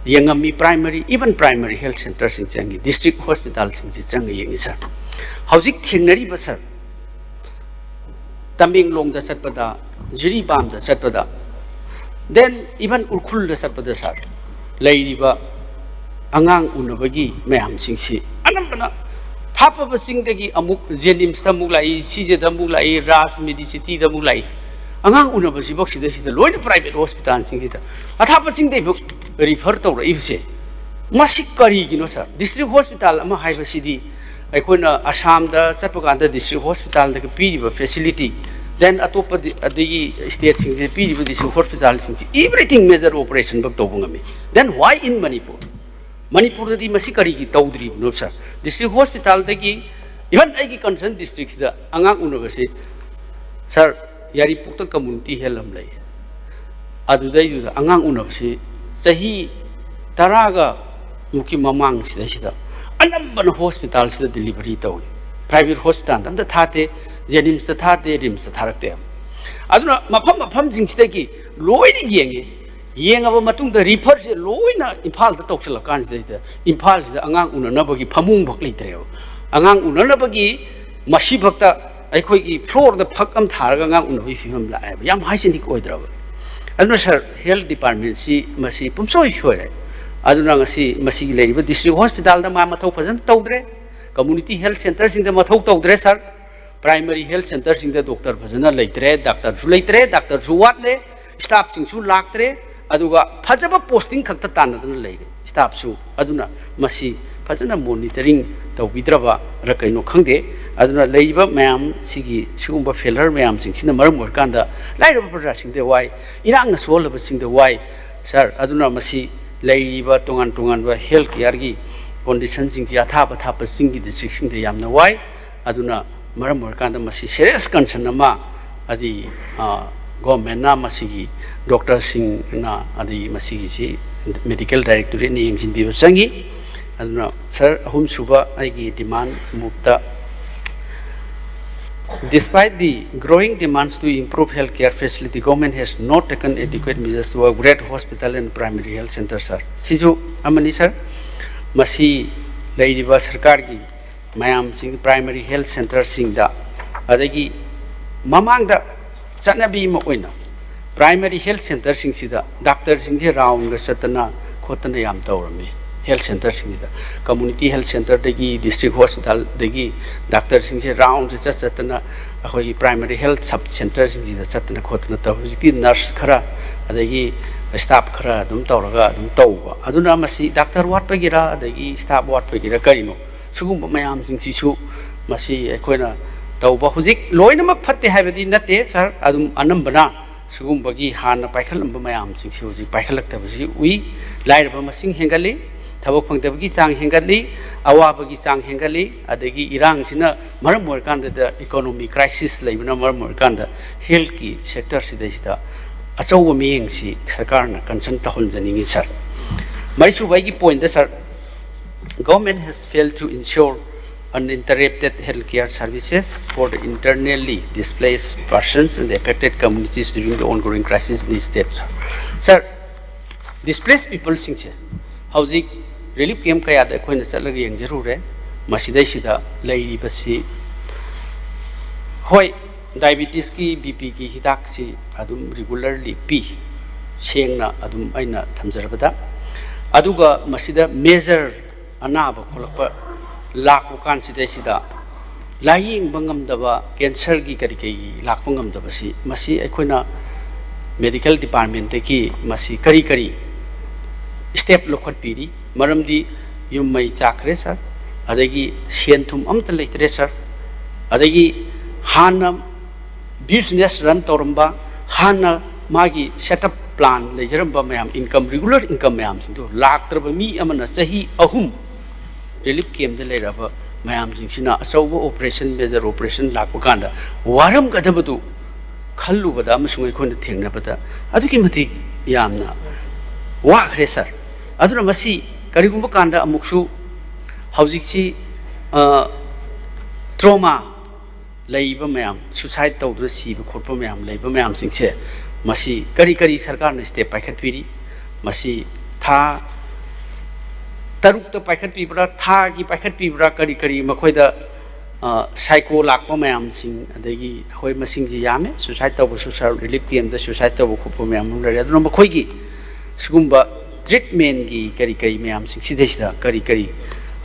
ꯌꯦꯡꯉꯝꯃꯤ, primary, even primary health centreꯁꯤꯡ ꯆꯪꯉꯤ, district hospitalꯁꯤꯡꯁꯤ ꯆꯪꯉ ꯌꯦꯡꯉꯤ, sir꯫ ꯍꯧꯖꯤꯛ ꯊꯦꯡꯅꯔꯤꯕ, sir, ꯇꯃꯦꯡꯂꯣꯡꯗ ꯆꯠꯄꯗ, ꯖꯤꯔꯤꯕꯥꯝꯗ ꯆꯠꯄꯗ, then even ꯎꯈ꯭ꯔꯨꯜꯗ ꯆꯠꯄꯗ, sir, ꯂꯩꯔꯤꯕ ꯑꯉꯥꯡ ꯎꯅꯕꯒꯤ ꯃꯌꯥꯝꯁꯤꯡꯁꯤ ꯑꯅꯝꯕꯅ ꯊꯥꯞꯄꯕ ꯆꯤꯡꯗꯒꯤ ꯑꯃꯨꯛ JNIMSꯇ ꯑꯃꯨꯛ ꯂꯥꯛꯏ, CJꯗ ꯑꯃꯨꯛ ꯂꯥꯛꯏ, Raj Medicityꯗ ꯑꯃꯨꯛ ꯂꯥꯛꯏ꯫ ꯑꯉꯥꯡ ꯎꯅꯕꯁꯤꯐꯧ ꯁꯤꯗꯩꯁꯤꯗ ꯂꯣꯏꯅ private hospitalꯁꯤꯡꯁꯤꯗ, ꯑꯊꯥꯞꯄ ꯆꯤꯡꯗꯩꯐꯥꯎ refer ꯇꯧꯔꯛꯏꯕꯁꯦ, ꯃꯁꯤ ꯀꯔꯤꯒꯤꯅꯣ, sir? District hospital ꯑꯃ ꯍꯥꯏꯕꯁꯤꯗꯤ ꯑꯩꯈꯣꯏꯅ ꯑꯁꯥꯝꯗ ꯆꯠꯄ ꯀꯥꯟꯗ district hospitalꯗꯒꯤ ꯄꯤꯔꯤꯕ facility, then ꯑꯇꯣꯞꯄ ꯗꯤ-, ꯑꯗꯒꯤ stateꯁꯤꯡꯁꯤꯗ ꯄꯤꯔꯤꯕ district hospitalꯁꯤꯡꯁꯤ, everything major operationꯐꯥꯎ ꯇꯧꯕ ꯉꯝꯃꯤ꯫ Then why in Manipur? ꯃꯅꯤꯄꯨꯔꯗꯗꯤ ꯃꯁꯤ ꯀꯔꯤꯒꯤ ꯇꯧꯗ꯭ꯔꯤꯕꯅꯣ, sir? District hospitalꯗꯒꯤ, even ꯑꯩꯒꯤ concern districtꯁꯤꯗ ꯑꯉꯥꯡ ꯎꯅꯕꯁꯤ, sir, ꯌꯥꯏꯔꯤꯄꯣꯛꯇ community health ꯑꯃ ꯂꯩ꯫ ꯑꯗꯨꯗꯩꯗꯨꯗ ꯑꯉꯥꯡ ꯎꯅꯕꯁꯤ ꯆꯍꯤ ꯇꯔꯥꯒ ꯃꯨꯛꯀꯤ ꯃꯃꯥꯡꯁꯤꯗꯩꯁꯤꯗ ꯑꯅꯝꯕꯅ hospitalꯁꯤꯗ delivery ꯇꯧꯏ꯫ Private hospitalꯗ ꯑꯝꯇ ꯊꯥꯗꯦ, JNIMSꯇ ꯊꯥꯗꯦ, RIMSꯇ ꯊꯥꯔꯛꯇꯦ꯫ ꯑꯗꯨꯅ ꯃꯐꯝ ꯃꯐꯝꯁꯤꯡꯁꯤꯗꯒꯤ ꯂꯣꯏꯅ ꯌꯦꯡꯉꯤ꯫ ꯌꯦꯡꯉꯕ ꯃꯇꯨꯡꯗ referꯁꯦ ꯂꯣꯏꯅ ꯏꯝꯐꯥꯜꯗ ꯇꯧꯁꯤꯜꯂꯀꯥꯟꯁꯤꯗꯩꯗ ꯏꯝꯐꯥꯜꯁꯤꯗ ꯑꯉꯥꯡ ꯎꯅꯅꯕꯒꯤ ꯐꯃꯨꯡ ꯐꯛ ꯂꯩꯇ꯭ꯔꯦꯕ꯫ ꯑꯉꯥꯡ ꯎꯅꯅꯕꯒꯤ ꯃꯁꯤꯐꯛꯇ ꯑꯩꯈꯣꯏꯒꯤ floorꯗ ꯐꯛ ꯑꯃ ꯊꯥꯔꯒ ꯑꯉꯥꯡ ꯎꯅꯕꯒꯤ ꯐꯤꯕꯝ ꯂꯥꯛꯑꯦꯕ꯫ ꯌꯥꯝ hygienic ꯑꯣꯏꯗ꯭ꯔꯕ꯫ ꯑꯗꯨꯅ, sir, health departmentꯁꯤ ꯃꯁꯤ ꯄꯨꯝꯁꯣꯏ ꯁꯣꯏꯔꯦ꯫ ꯑꯗꯨꯅ ꯉꯁꯤ ꯃꯁꯤꯒꯤ ꯂꯩꯔꯤꯕ district hospitalꯗ ꯃꯥ ꯃꯊꯧ ꯐꯖꯅ ꯇꯧꯗ꯭ꯔꯦ, community health centreꯁꯤꯡꯗ ꯃꯊꯧ ꯇꯧꯗ꯭ꯔꯦ, sir꯫ ꯄ꯭ꯔꯥꯏꯃꯔꯤ ꯍꯦꯜꯊ ꯁꯦꯟꯇꯔꯁꯤꯡꯗ ꯗꯣꯛꯇꯔ ꯐꯖꯅ ꯂꯩꯇ꯭ꯔꯦ, ꯗꯥꯛꯇꯔꯁꯨ ꯂꯩꯇ꯭ꯔꯦ, ꯗꯥꯛꯇꯔꯁꯨ ꯋꯥꯠꯂꯦ, ꯁ꯭ꯇꯥꯐꯁꯤꯡꯁꯨ ꯂꯥꯛꯇ꯭ꯔꯦ, ꯑꯗꯨꯒ ꯐꯖꯕ ꯄꯣꯁꯇꯤꯡ ꯈꯛꯇ ꯇꯥꯟꯅꯗꯅ ꯂꯩꯔꯦ ꯁ꯭ꯇꯥꯐꯁꯨ꯫ ꯑꯗꯨꯅ ꯃꯁꯤ ꯐꯖꯅ ꯃꯣꯅꯤꯇꯔꯤꯡ ꯇꯧꯕꯤꯗ꯭ꯔꯕꯔ ꯀꯩꯅꯣ ꯈꯪꯗꯦ꯫ ꯑꯗꯨꯅ ꯂꯩꯔꯤꯕ ꯃꯌꯥꯝ ꯁꯤꯒꯤ ꯁꯤꯒꯨꯝꯕ ꯐꯦꯂꯔ ꯃꯌꯥꯝꯁꯤꯡꯁꯤꯅ ꯃꯔꯝ ꯑꯣꯏꯔꯀꯥꯟꯗ ꯂꯥꯏꯔꯕ ꯄ꯭ꯔꯖꯥꯁꯤꯡꯗ ꯋꯥꯏ, ꯏꯔꯥꯡꯅ ꯁꯣꯛꯍꯜꯂꯕꯁꯤꯡꯗ ꯋꯥꯏ꯫ ꯁꯥꯔ, ꯑꯗꯨꯅ ꯃꯁꯤ ꯂꯩꯔꯤꯕ ꯇꯣꯉꯥꯟ ꯇꯣꯉꯥꯟꯕ ꯍꯦꯜꯊ ꯀꯤꯌꯔꯒꯤ ꯀꯣꯟꯗꯤꯁꯟꯁꯤꯡꯁꯤ ꯑꯊꯥꯞ ꯑꯊꯥꯞꯄ ꯆꯤꯡꯒꯤ ꯗꯤꯁꯇ꯭ꯔꯤꯛꯁꯤꯡꯗ ꯌꯥꯝꯅ ꯋꯥꯏ꯫ ꯑꯗꯨꯅ ꯃꯔꯝ ꯑꯣꯏꯔꯀꯥꯟꯗ ꯃꯁꯤ ꯁꯦꯔꯤꯌꯁ ꯀꯟꯁꯔꯟ ꯑꯃ ꯑꯗꯤ, ꯑ, ꯒꯣꯔꯃꯦꯟꯅ ꯃꯁꯤꯒꯤ ꯗꯣꯛꯇꯔꯁꯤꯡꯅ ꯑꯗꯤ ꯃꯁꯤꯒꯤꯁꯤ ꯃꯦꯗꯤꯀꯦꯜ ꯗꯥꯏꯔꯦꯛꯇꯣꯔꯦꯠꯅ ꯌꯦꯡꯁꯤꯟꯕꯤꯕ ꯆꯪꯉꯤ꯫ ꯑꯗꯨꯅ ꯁꯥꯔ, ꯑꯍꯨꯝꯁꯨꯕ ꯑꯩꯒꯤ ꯗꯤꯃꯥꯟ ꯃꯨꯞꯇ, despite the growing demands to improve healthcare facility, government has not taken adequate measures to upgrade hospital and primary health center, sir꯫ ꯁꯤꯁꯨ ꯑꯃꯅꯤ, ꯁꯥꯔ꯫ ꯃꯁꯤ ꯂꯩꯔꯤꯕ ꯁꯔꯀꯥꯔꯒꯤ ꯃꯌꯥꯝꯁꯤꯡ ꯄ꯭ꯔꯥꯏꯃꯔꯤ ꯍꯦꯜꯊ ꯁꯦꯟꯇꯔꯁꯤꯡꯗ, ꯑꯗꯒꯤ ꯃꯃꯥꯡꯗ ꯆꯠꯅꯕꯤ ꯑꯃ ꯑꯣꯏꯅ ꯄ꯭ꯔꯥꯏꯃꯔꯤ ꯍꯦꯜꯊ ꯁꯦꯟꯇꯔꯁꯤꯡꯁꯤꯗ ꯗꯥꯛꯇꯔꯁꯤꯡꯁꯦ ꯔꯥꯎꯟꯒ ꯆꯠꯇꯅ ꯈꯣꯠꯇꯅ ꯌꯥꯝ ꯇꯧꯔꯝꯃꯤ꯫ ꯍꯦꯜꯊ ꯁꯦꯟꯇꯔꯁꯤꯡꯁꯤꯗ, ꯀꯝꯃꯨꯅꯤꯇꯤ ꯍꯦꯜꯊ ꯁꯦꯟꯇꯔꯗꯒꯤ, ꯗꯤꯁꯇ꯭ꯔꯤꯛ ꯍꯣꯁꯄꯤꯇꯥꯜꯗꯒꯤ ꯗꯥꯛꯇꯔꯁꯤꯡꯁꯦ ꯔꯥꯎꯟꯁꯦ ꯆꯠ ꯆꯠꯇꯅ ꯑꯩꯈꯣꯏꯒꯤ ꯄ꯭ꯔꯥꯏꯃꯔꯤ ꯍꯦꯜꯊ ꯁꯕ ꯁꯦꯟꯇꯔꯁꯤꯡꯁꯤꯗ ꯆꯠꯇꯅ ꯈꯣꯠꯇꯅ ꯇꯧꯔꯤ꯫ ꯍꯧꯖꯤꯛꯇꯤ ꯅꯔꯁ ꯈꯔ, ꯑꯗꯒꯤ ꯁ꯭ꯇꯥꯐ ꯈꯔ ꯑꯗꯨꯝ ꯇꯧꯔꯒ ꯑꯗꯨꯝ ꯇꯧꯕ꯫ ꯑꯗꯨꯅ ꯃꯁꯤ ꯗꯥꯛꯇꯔ ꯋꯥꯠꯄꯒꯤꯔ, ꯑꯗꯒꯤ ꯁ꯭ꯇꯥꯐ ꯋꯥꯠꯄꯒꯤꯔ ꯀꯔꯤꯅꯣ, ꯁꯤꯒꯨꯝꯕ ꯃꯌꯥꯝꯁꯤꯡꯁꯤꯁꯨ ꯃꯁꯤ ꯑꯩꯈꯣꯏꯅ ꯇꯧꯕ ꯍꯧꯖꯤꯛ ꯂꯣꯏꯅꯃꯛ ꯐꯠꯇꯦ ꯍꯥꯏꯕꯗꯤ ꯅꯠꯇꯦ, ꯁꯥꯔ꯫ ꯑꯗꯨꯝ ꯑꯅꯝꯕꯅ ꯁꯤꯒꯨꯝꯕꯒꯤ ꯍꯥꯟꯅ ꯄꯥꯏꯈꯠꯂꯝꯕ ꯃꯌꯥꯝꯁꯤꯡꯁꯤ ꯍꯧꯖꯤꯛ ꯄꯥꯏꯈꯠꯂꯛꯇꯕꯁꯤ ꯎꯏ꯫ ꯂꯥꯏꯔꯕ ꯃꯁꯤꯡ ꯍꯦꯟꯒꯠꯂꯤ, ꯊꯕꯛ ꯐꯪꯗꯕꯒꯤ ꯆꯥꯡ ꯍꯦꯟꯒꯠꯂꯤ, ꯑꯋꯥꯕꯒꯤ ꯆꯥꯡ ꯍꯦꯟꯒꯠꯂꯤ, ꯑꯗꯒꯤ ꯏꯔꯥꯡꯁꯤꯅ ꯃꯔꯝ ꯑꯣꯏꯔꯀꯥꯟꯗꯗ, ꯏꯀꯣꯅꯣꯃꯤ ꯀ꯭ꯔꯥꯏꯁꯤꯁ ꯂꯩꯕꯅ ꯃꯔꯝ ꯑꯣꯏꯔꯀꯥꯟꯗ ꯍꯦꯜꯊꯀꯤ ꯁꯦꯛꯇꯔꯁꯤꯗꯩꯁꯤꯗ ꯑꯆꯧꯕ ꯃꯤꯠꯌꯦꯡꯁꯤ ꯁꯔꯀꯥꯔꯅ ꯀꯟꯁꯔꯟ ꯇꯧꯍꯟꯖꯅꯤꯡꯉꯤ, ꯁꯥꯔ꯫ ꯃꯔꯤꯁꯨꯕ ꯑꯩꯒꯤ ꯄꯣꯏꯟꯠꯇ, ꯁꯥꯔ, government has failed to ensure uninterrupted healthcare services for the internally displaced persons and the affected communities during the ongoing crisis in the state, sir. Sir, displaced peopleꯁꯤꯡꯁꯦ ꯍꯧꯖꯤꯛ ꯔꯤꯂꯤꯐ ꯀꯦꯝꯞ ꯀꯌꯥꯗ ꯑꯩꯈꯣꯏꯅ ꯆꯠꯂꯒ ꯌꯦꯡꯖꯔꯨꯔꯦ꯫ ꯃꯁꯤꯗꯩꯁꯤꯗ ꯂꯩꯔꯤꯕꯁꯤ, ꯍꯣꯏ, ꯗꯥꯏꯕꯤꯇꯤꯁꯀꯤ, ꯕꯤ ꯄꯤꯒꯤ ꯍꯤꯗꯥꯛꯁꯤ ꯑꯗꯨꯝ regularly ꯄꯤ, ꯁꯦꯡꯅ ꯑꯗꯨꯝ ꯑꯩꯅ ꯊꯝꯖꯔꯕꯗ꯫ ꯑꯗꯨꯒ ꯃꯁꯤꯗ ꯃꯦꯖꯔ ꯑꯅꯥꯕ ꯈꯣꯠꯂꯛꯄ ꯂꯥꯛꯄ ꯀꯥꯟꯁꯤꯗꯩꯁꯤꯗ ꯂꯥꯌꯦꯡꯕ ꯉꯝꯗꯕ, ꯀꯦꯟꯁꯔꯒꯤ ꯀꯔꯤ ꯀꯔꯤꯒꯤ ꯂꯥꯛꯄ ꯉꯝꯗꯕꯁꯤ, ꯃꯁꯤ ꯑꯩꯈꯣꯏꯅ ꯃꯦꯗꯤꯀꯦꯜ ꯗꯤꯄꯥꯔꯠꯃꯦꯟꯠꯇꯒꯤ ꯃꯁꯤ ꯀꯔꯤ ꯀꯔꯤ ꯁ꯭ꯇꯦꯞ ꯂꯧꯈꯠꯄꯤꯔꯤ? ꯃꯔꯝꯗꯤ ꯌꯨꯝ ꯃꯩ ꯆꯥꯛꯈ꯭ꯔꯦ ꯁꯥꯔ, ꯑꯗꯒꯤ ꯁꯦꯟ ꯊꯨꯝ ꯑꯝꯇ ꯂꯩꯇ꯭ꯔꯦ ꯁꯥꯔ, ꯑꯗꯒꯤ ꯍꯥꯟꯅ ꯕꯤꯖꯤꯅꯦꯁ ꯔꯟ ꯇꯧꯔꯝꯕ, ꯍꯥꯟꯅ ꯃꯥꯒꯤ ꯁꯦꯠ ꯑꯞ ꯄ꯭ꯂꯥꯟ ꯂꯩꯖꯔꯝꯕ ꯃꯌꯥꯝ, ꯏꯟꯀꯝ, ꯔꯤꯒꯨꯂꯔ ꯏꯟꯀꯝ ꯃꯌꯥꯝꯁꯤꯡꯗꯣ ꯂꯥꯛꯇ꯭ꯔꯕ ꯃꯤ ꯑꯃꯅ ꯆꯍꯤ ꯑꯍꯨꯝ ꯔꯤꯂꯤꯐ ꯀꯦꯝꯞꯇ ꯂꯩꯔꯕ ꯃꯌꯥꯝꯁꯤꯡꯁꯤꯅ ꯑꯆꯧꯕ ꯑꯣꯄꯔꯦꯁꯟ, ꯃꯦꯖꯔ ꯑꯣꯄꯔꯦꯁꯟ ꯂꯥꯛꯄ ꯀꯥꯟꯗ ꯋꯥꯔꯝꯒꯗꯕꯗꯨ ꯈꯜꯂꯨꯕꯗ ꯑꯃꯁꯨꯡ ꯑꯩꯈꯣꯏꯅ ꯊꯦꯡꯅꯕꯗ ꯑꯗꯨꯛꯀꯤ ꯃꯇꯤꯛ ꯌꯥꯝꯅ ꯋꯥꯈ꯭ꯔꯦ ꯁꯥꯔ꯫ ꯑꯗꯨꯅ ꯃꯁꯤ ꯀꯔꯤꯒꯨꯝꯕ ꯀꯥꯟꯗ ꯑꯃꯨꯛꯁꯨ ꯍꯧꯖꯤꯛꯁꯤ ꯇ꯭ꯔꯣꯃꯥ ꯂꯩꯕ ꯃꯌꯥꯝ, ꯁꯨꯁꯥꯏꯠ ꯇꯧꯗꯨꯅ ꯁꯤꯕ ꯈꯣꯠꯄ ꯃꯌꯥꯝ ꯂꯩꯕ ꯃꯌꯥꯝꯁꯤꯡꯁꯦ, ꯃꯁꯤ ꯀꯔꯤ ꯀꯔꯤ ꯁꯔꯀꯥꯔꯅ ꯁ꯭ꯇꯦꯞ ꯄꯥꯏꯈꯠꯄꯤꯔꯤ? ꯃꯁꯤ ꯊꯥ ꯇꯔꯨꯛꯇ ꯄꯥꯏꯈꯠꯄꯤꯕ꯭ꯔꯥ, ꯊꯥꯒꯤ ꯄꯥꯏꯈꯠꯄꯤꯕ꯭ꯔꯥ, ꯀꯔꯤ ꯀꯔꯤ ꯃꯈꯣꯏꯗ ꯁꯥꯏꯀꯣ ꯂꯥꯛꯄ ꯃꯌꯥꯝꯁꯤꯡ, ꯑꯗꯒꯤ ꯑꯩꯈꯣꯏ ꯃꯁꯤꯡꯁꯤ ꯌꯥꯝꯃꯦ, ꯁꯨꯁꯥꯏꯠ ꯇꯧꯕꯁꯨ ꯁꯥꯔ, ꯔꯤꯂꯤꯐ ꯀꯦꯝꯞꯇ ꯁꯨꯁꯥꯏꯠ ꯇꯧꯕ ꯈꯣꯠꯄ ꯃꯌꯥꯝ ꯑꯃ ꯂꯩꯔꯦ꯫ ꯑꯗꯨꯅ ꯃꯈꯣꯏꯒꯤ ꯁꯤꯒꯨꯝꯕ ꯇ꯭ꯔꯤꯠꯃꯦꯟꯒꯤ ꯀꯔꯤ ꯀꯔꯤ ꯃꯌꯥꯝꯁꯤꯡꯁꯤꯗꯩꯁꯤꯗ ꯀꯔꯤ ꯀꯔꯤ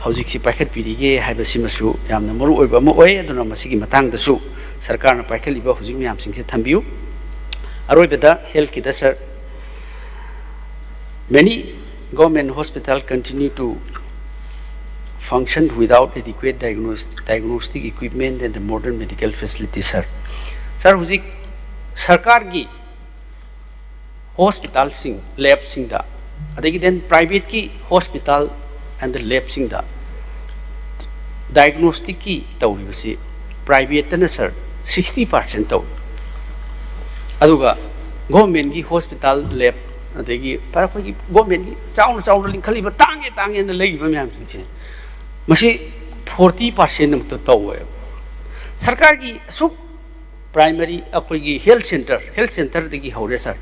ꯍꯧꯖꯤꯛꯁꯤ ꯄꯥꯏꯈꯠꯄꯤꯔꯤꯒꯦ ꯍꯥꯏꯕꯁꯤꯃꯁꯨ ꯌꯥꯝꯅ ꯃꯔꯨ ꯑꯣꯏꯕ ꯑꯃ ꯑꯣꯏ꯫ ꯑꯗꯨꯅ ꯃꯁꯤꯒꯤ ꯃꯇꯥꯡꯗꯁꯨ ꯁꯔꯀꯥꯔꯅ ꯄꯥꯏꯈꯠꯂꯤꯕ ꯍꯧꯖꯤꯛ ꯃꯌꯥꯝꯁꯤꯡꯁꯦ ꯊꯝꯕꯤꯌꯨ꯫ ꯑꯔꯣꯏꯕꯗ ꯍꯦꯜꯠꯀꯤꯗ ꯁꯥꯔ, many government hospital continue to function without adequate diagnos- diagnostic equipment and the modern medical facility ꯁꯥꯔ꯫ ꯁꯥꯔ, ꯍꯧꯖꯤꯛ ꯁꯔꯀꯥꯔꯒꯤ ꯍꯣꯁꯄꯤꯇꯥꯜꯁꯤꯡ, ꯂꯦꯞꯁꯤꯡꯗ, ꯑꯗꯒꯤ ꯗꯦꯟ ꯄ꯭ꯔꯥꯏꯚꯦꯠꯀꯤ ꯍꯣꯁꯄꯤꯇꯥꯜ ꯑꯦꯟ ꯗ ꯂꯦꯞꯁꯤꯡꯗ ꯗꯥꯏꯒꯅꯣꯁꯇꯤꯛꯀꯤ ꯇꯧꯔꯤꯕꯁꯤ ꯄ꯭ꯔꯥꯏꯚꯦꯠꯇꯅ ꯁꯥꯔ ꯁꯤꯛꯁꯇꯤ ꯄꯥꯔꯁꯦꯟ ꯇꯧꯏ, ꯑꯗꯨꯒ ꯒꯣꯔꯃꯦꯟꯒꯤ ꯍꯣꯁꯄꯤꯇꯥꯜ, ꯂꯦꯞ, ꯑꯗꯒꯤ ꯑꯩꯈꯣꯏꯒꯤ ꯒꯣꯔꯃꯦꯟꯒꯤ ꯆꯥꯎꯅ ꯆꯥꯎꯅ ꯂꯤꯡꯈꯠꯂꯤꯕ, ꯇꯥꯡꯉꯦ ꯇꯥꯡꯉꯦꯅ ꯂꯩꯔꯤꯕ ꯃꯌꯥꯝꯁꯤꯡꯁꯦ, ꯃꯁꯤ ꯐꯣꯔꯇꯤ ꯄꯥꯔꯁꯦꯟ ꯑꯃꯨꯛꯇ ꯇꯧꯋꯦꯕ꯫ ꯁꯔꯀꯥꯔꯒꯤ ꯑꯁꯨꯛ ꯄ꯭ꯔꯥꯏꯃꯔꯤ, ꯑꯩꯈꯣꯏꯒꯤ ꯍꯦꯜꯠ ꯁꯦꯟꯇꯔ, ꯍꯦꯜꯠ ꯁꯦꯟꯇꯔꯗꯒꯤ ꯍꯧꯔꯦ ꯁꯥꯔ,